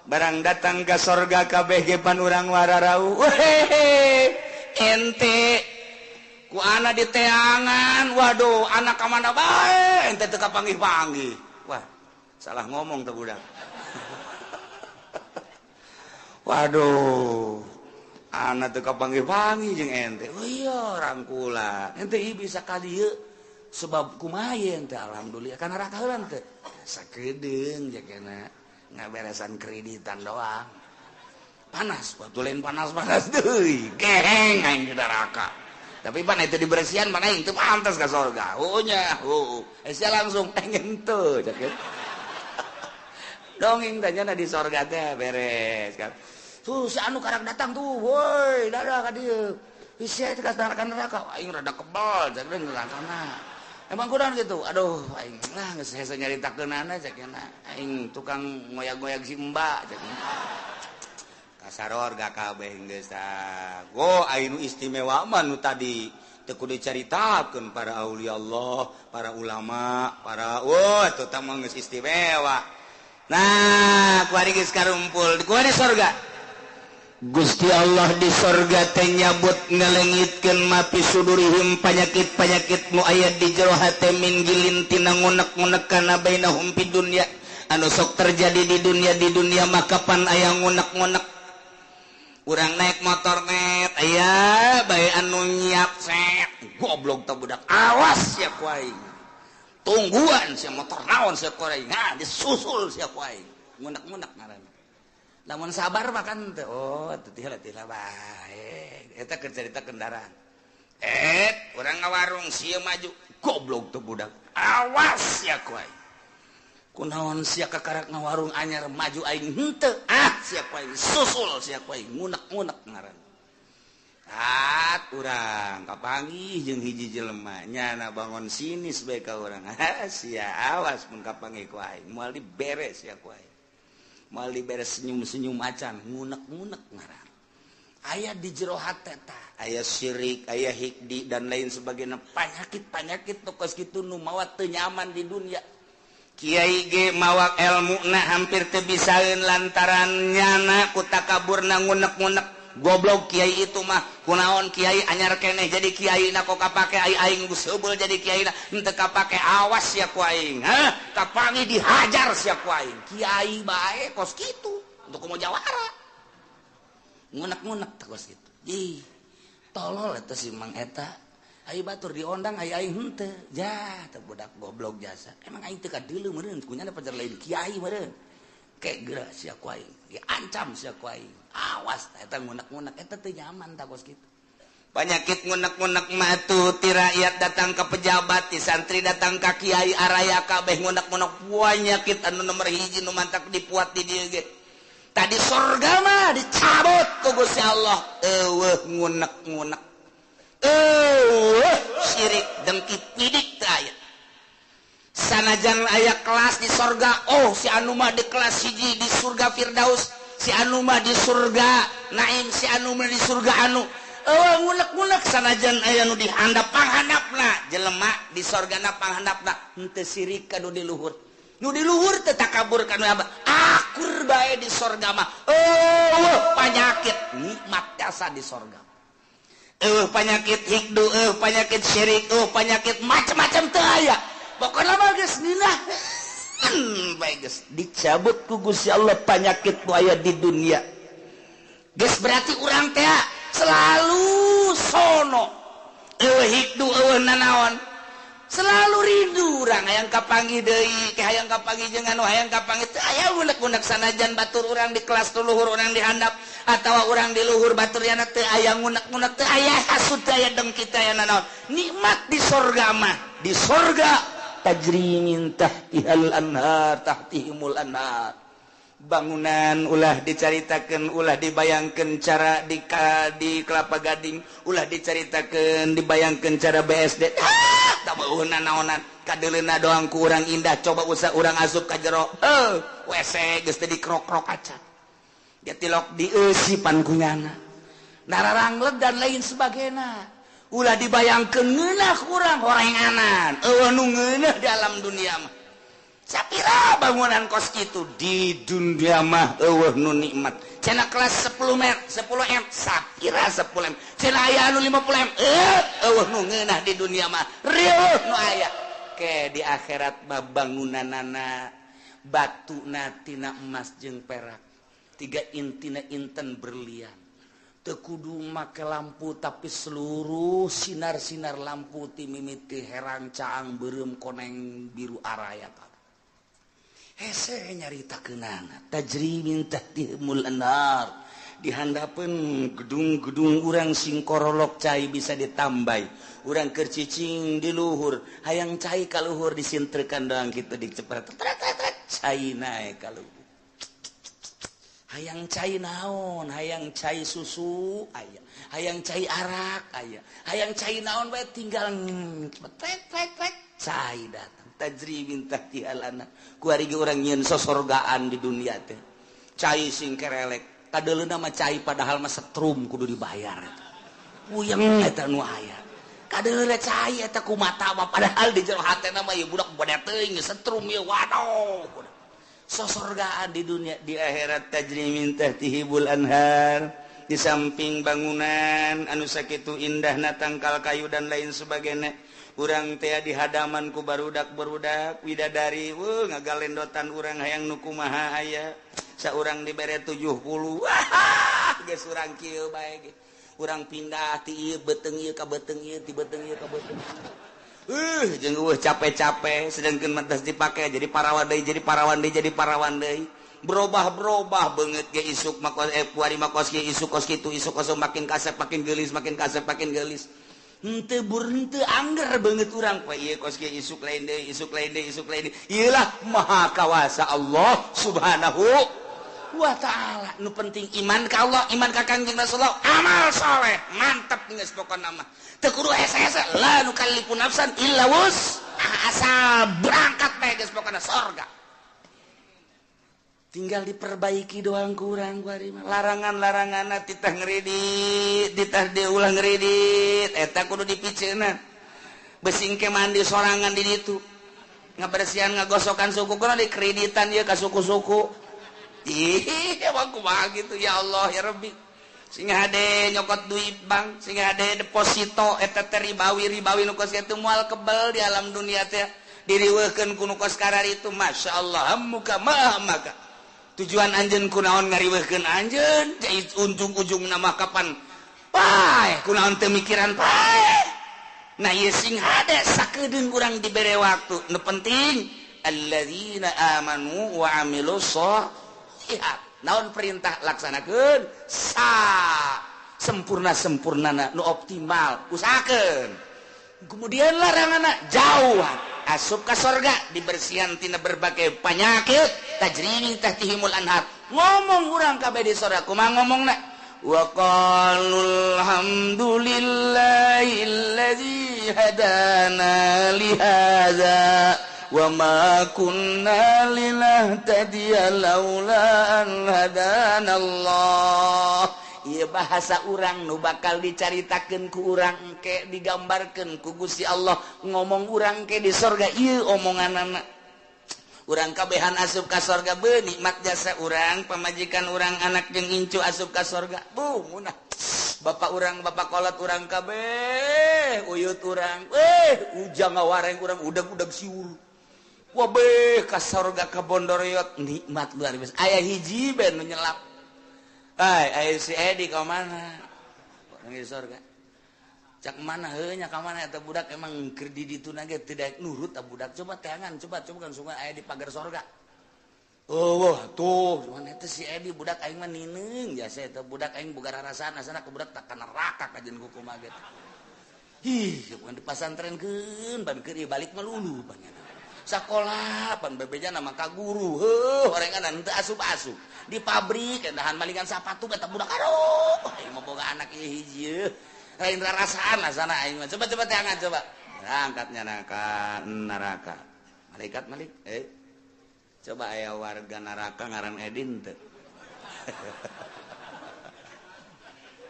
Barang datang ka sorga kabeh ge pan urang wararau. Wehehe, ente ku ana di teangan, waduh anak ka mana bae ente teu kapanggih-panggih. Wah, salah ngomong tuh budak. Waduh, anak teu kapanggih-panggih jeung ente. Oh iya, rangkulan. Ente ieu bisa ka dieu sebab kumaha ente alhamdulillah kana neraka heula teh. Sakedeung jakena ngaberesan kreditan doang. Panas, batu lain panas-panas deui. Geheng aing di neraka. Tapi pan itu dibersihan pan aing teu pantas ka sorga. Oh nya, heuh. Sia langsung pengen teu cek. Dongeng tanya di sorga teh beres kan. Tuh si anu karang datang tuh, woi, dadah ka dieu. Sia teh ka neraka, aing rada kebal cek nerakana. Emang kurang gitu. Aduh, aing lah geus hese nyaritakeunana cek aing tukang ngoyag-ngoyag si Mbak cek. Kasaror ga kabeh geus tah. Go aing nu istimewa mah nu tadi teu kudu dicaritakeun para aulia Allah, para ulama, para wah eta mah geus istimewa. Nah, kuari geus karumpul, kuari sorga. Gusti Allah di sorga teh nyabut ngalengitkeun mapi sudurihim panyakit-panyakit nu aya di jero hate min gilin tina ngunek-ngunek kana bainahum fid dunya anu sok terjadi di dunia maka pan aya ngunek-ngunek. Urang naik motor net aya bae anu nyiap set goblok teh budak awas ya ku aing. Tungguan sia motor naon sia ku aing. Nah, disusul sia ku aing. Ngunek-ngunek ngaranna. Lamun sabar mah kan teh, oh teu teh bae. Eta keur carita kendaraan. Urang ngawarung sia maju. Goblok tuh budak. Awas sia ku aing. Kunaon sia kakarak ngawarung anyar maju aing henteu. Ah, sia ku aing susul sia ku aing ngunek-ngunek ngaranna. At urang kapanggih jeung hiji jelema nyana bangun sinis bae ka urang. Ah, sia awas mun kapanggih ku aing moal dibere sia ku aing. Moal dibere senyum-senyum acan ngunek-ngunek ngaran. Aya di jero hate tah, aya syirik, aya hikdi dan lain sebagainya, panyakit-panyakit nu kos kitu nu mawa teu nyaman di dunia. Kiai ge mawa elmuna hampir teu bisaeun lantaran nyana ku takaburna ngunek-ngunek. Goblok kiai itu mah, kunaon kiai anyar keneh jadi kiai na kok kapake ai aing geus heubeul jadi kiai na henteu kapake awas sia ku aing. Hah, kapangi dihajar sia ku aing. Kiai bae kos kitu untuk komo jawara. Ngunek-ngunek teh kos kitu. Ih, tolol eta si Mang eta. Ai batur diondang ai aing henteu. Jah, teh budak goblok jasa. Emang aing teu kadeuleu meureun kunyana pacar lain kiai meureun. Kek geura sia ku aing, diancam sia ku aing. Awas eta ngunek-ngunek eta teu nyaman tah kos kitu. Penyakit ngunek-ngunek mah tuh ti rakyat datang ke pejabat, ti santri datang ka kiai araya kabeh ngunek-ngunek penyakit anu nomor hiji nu mantak dipuat di dieu ge. Tadi sorga mah dicabut ku Gusti Allah. Eueuh ngunek-ngunek. Eueuh syirik dengki pidik teu aya. Sanajan aya kelas di sorga, oh si anu mah di kelas hiji di surga Firdaus, si anu mah di surga Naim, si anu mah di surga anu. Eueuh ngunek-ngunek sanajan aya nu dihandap panghandapna, jelema di sorgana panghandapna henteu sirik ka nu di luhur. Nu di luhur teu takabur ka nu abah. Akur bae di sorga mah. Eueuh panyakit nikmat jasa di sorga. Eueuh panyakit hikdu, eueuh panyakit syirik, eueuh panyakit macam-macam teu aya. Pokokna mah geus ngeunah. Bae geus dicabut ku Gusti Allah panyakit nu aya di dunia. Geus berarti urang teh selalu sono. Eueuh hikdu eueuh nanaon. Selalu rindu urang hayang kapanggih deui, ke hayang kapanggih jeung anu hayang kapanggih teu aya unek-unek sanajan batur urang di kelas tu luhur urang di handap atawa urang di luhur batur yana teu aya ngunek-ngunek teu aya hasud teu aya dengki teu aya nanaon. Nikmat di sorga mah, di sorga tajri min tahtihal anhar tahtihimul anhar. Bangunan ulah dicaritakeun, ulah dibayangkeun cara di Kelapa Gading, ulah dicaritakeun dibayangkeun cara BSD. Ah, tak meuheunna naonan, kadeuleuna doang ku urang indah, coba usah urang asup ka jero. Heuh, WC geus teh dikrok-krok acan. Dia tilok dieusipan ku nyana. Nararangleg dan lain sebagainya. Ulah dibayangkeun ngeunah urang horenganan. Eueuh nu ngeunah di alam dunia mah. Sapira bangunan kos kitu di dunia mah eueuh nu nikmat. Cenah kelas 10 m, 10 m, sapira 10 m. Cenah aya anu 50 m, eueuh nu ngeunah di dunia mah. Rieuh nu aya. Ke di akhirat mah bangunanana batuna tina emas jeung perak. Tiga intina inten berlian. Teu kudu make lampu tapi seluruh sinar-sinar lampu ti mimiti herang caang beureum koneng biru araya. Hese nyarita kenana tajri min tahtihimul anhar. Di handapeun gedung-gedung urang sing korolok cai bisa ditambai. Urang keur cicing di luhur, hayang cai ka luhur disintrekan doang kitu dicepret. Cai naek ka luhur. Hayang cai naon, hayang cai susu aya, hayang cai arak aya, hayang cai naon bae tinggal cepet tet cai datang. Tajri min tahtihal anhar. Kuari ge urang nyieun sosorgaan di dunia teh. Cai sing kerelek, kadeuleuna mah cai padahal mah setrum kudu dibayar eta. Puyeng eta nu aya. Kadeuleuna cai eta ku mata mah padahal di jero hatena mah ieu budak bade teuing setrum ieu waduh. Sosorgaan di dunia, di akhirat tajri min tahtihimul anhar. Di samping bangunan anu sakitu indahna tangkal kayu dan lain sebagainya. Urang teh di hadaman ku barudak-barudak widadari, ngagalendotan urang hayang nu kumaha aya. Saurang dibere 70. Wah, geus urang kieu bae ge. Urang pindah ti ieu beuteung ieu ka beuteung ieu, ti beuteung ieu ka beuteung. Jeung eueuh capek-capek sedangkeun mah dipake jadi parawan deui jadi parawan deui jadi parawan deui. Berubah-berubah banget ge isuk mah kos puari mah kos isuk kos kitu isuk kos makin kasep makin geulis makin kasep makin geulis. Henteu bur henteu angger banget urang poe ieu kos kieu isuk lain deui isuk lain deui isuk lain deui. Ieu lah maha kawasa Allah Subhanahu wa ta'ala. Nu penting iman ka Allah, iman ka Kangjeng Rasulullah, amal soleh, mantep geus pokona mah. Teu kudu hese-hese, la nukallifu nafsan illa wus. Asal berangkat bae geus pokona sorga. Tinggal diperbaiki doang kurang kuari mah. Larangan-laranganna titah ngredit, titah diulah ngredit, eta kudu dipiceunna. Besing ke mandi sorangan di ditu. Ngabersihan ngagosokan suku kudu dikreditan ieu ka suku-suku. Ih, emang kumaha gitu ya Allah ya Rabbi. Sing hade nyokot duit bank, sing hade deposito eta teh ribawi-ribawi nu kos kitu moal kebel di alam dunia teh. Diriweuhkeun ku nu kos kararitu masyaallah muka maha maka. Tujuan anjeun kunaon ngariweuhkeun anjeun, ujung-ujung nama kapan paeh kunaon teu mikiran paeh. Nah ieu sing hade sakedeung urang dibere waktu. Nu penting alladzina amanu wa amilus sholihat. Naon perintah laksanakeun sa sempurna-sempurnana nu optimal usahakeun. Kemudian laranganna jauhan asup ka sorga dibersihan tina berbagai penyakit tajri min tahtihimul anhar. Ngomong urang kabeh di sorga kumaha ngomongna wa qalul hamdulillahillazi hadana li hadza wa ma kunna linahtadiya laula an hadana Allah. Ieu bahasa urang nu bakal dicaritakeun ku urang engke digambarkeun ku Gusti Allah ngomong urang ke di sorga ieu omonganana. Urang kabehan asup ka sorga beuh nikmat jasa urang pamajikan urang anak jeung incu asup ka sorga buh munah bapak urang bapak kolot urang kabeh uyut urang ujang ngawareng urang udag-udag siur wabeh ka sorga ka bondoroyot nikmat luar biasa aya hiji ben nu nyelap. Ai aya si Edi ka mana? Orang di sorga. Cak mana heuh nya ka mana eta budak emang keur di ditu na ge teu daek nurut ta budak. Coba teangan, coba coba kan sungai aya di pagar sorga. Oh, wah tuh, cuman eta si Edi budak aing mah nineung jasa eta budak aing boga rarasaan asana ka budak tak ka neraka kajeun kumaha ge. Ih, bukan dipasantrenkeun ban keur ieu balik mah lulu banyak. Sakola pan bebejana mah ka guru heuh orengan teu asup-asup di pabrik endahan malingan sapatu eta budak aduh aing mah boga anak ieu hiji lain rarasaan asana aing mah coba coba teangan coba angkatnya neraka neraka malaikat malik coba aya warga neraka ngaran Edin teu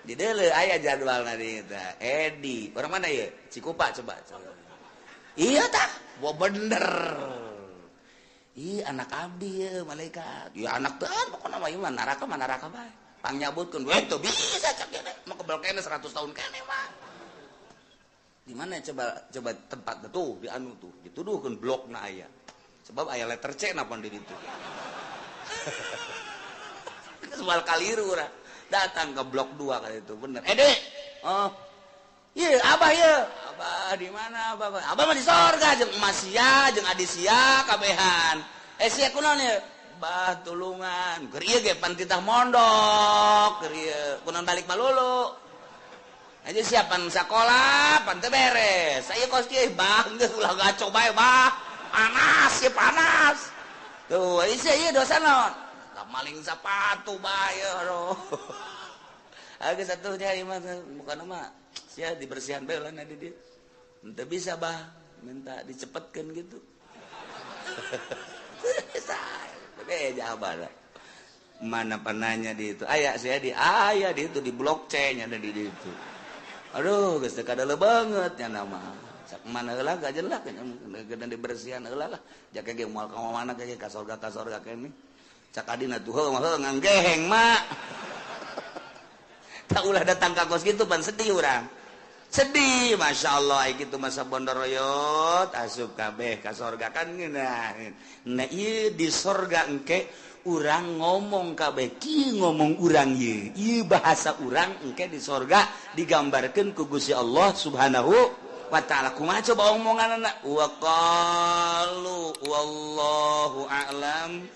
di deuleu aya jadwalna di eta Edi orang mana ieu Cikupa coba coba iya tah wah bener. Ih anak abdi ya malaikat. Ya anak teh pokona mah ieu mah neraka bae. Pangnyabutkeun we teu bisa cak ieu mah kebel keneh 100 tahun keneh mah. Di mana coba coba tempat tuh di anu tuh dituduhkeun blokna aya. Sebab aya letter C napa di ditu. Soal kaliru urang. Datang ke blok 2 kali itu bener. Dek. Oh. Iya, abah ya. Abah di mana abah? Abah mah di sorga jeung emas sia, jeung adi sia kabehan. Sia kunaon ieu? Bah tulungan. Keur ieu ge pan titah mondok, keur ieu kunaon balik malulu. Aja siapan sakola, pan teu beres. Saya kos kieu bah geus ulah gaco bae bah. Panas ya panas. Tuh, sia ieu dosa naon? Maling sapatu bae aduh. Agak satu nyari mah bukan mah sia dibersihan bae lah di dia. Ente bisa bah minta dicepetkeun gitu. Bebe mana penanya di itu aya saya di aya di itu di blok C nya ada di itu. Aduh geus teu kadele banget nya nama. Sak mana heula gajeun lah gedan dibersihan heula lah. Jake ge moal ka mana ge ka sorga keneh. Cak adina tuh heuh mah nganggeheng mak. Tak ulah datang ka kos gitu pan sedih urang. Sedih, masya Allah, gitu masa bondoroyot asup kabeh ka sorga kan ngeunah. Nah ieu di sorga engke urang ngomong kabeh kieu ngomong urang ieu. Ieu bahasa urang engke di sorga digambarkeun ku Gusti Allah Subhanahu wa ta'ala. Kumaha coba omonganana? Wa qalu wallahu a'lam.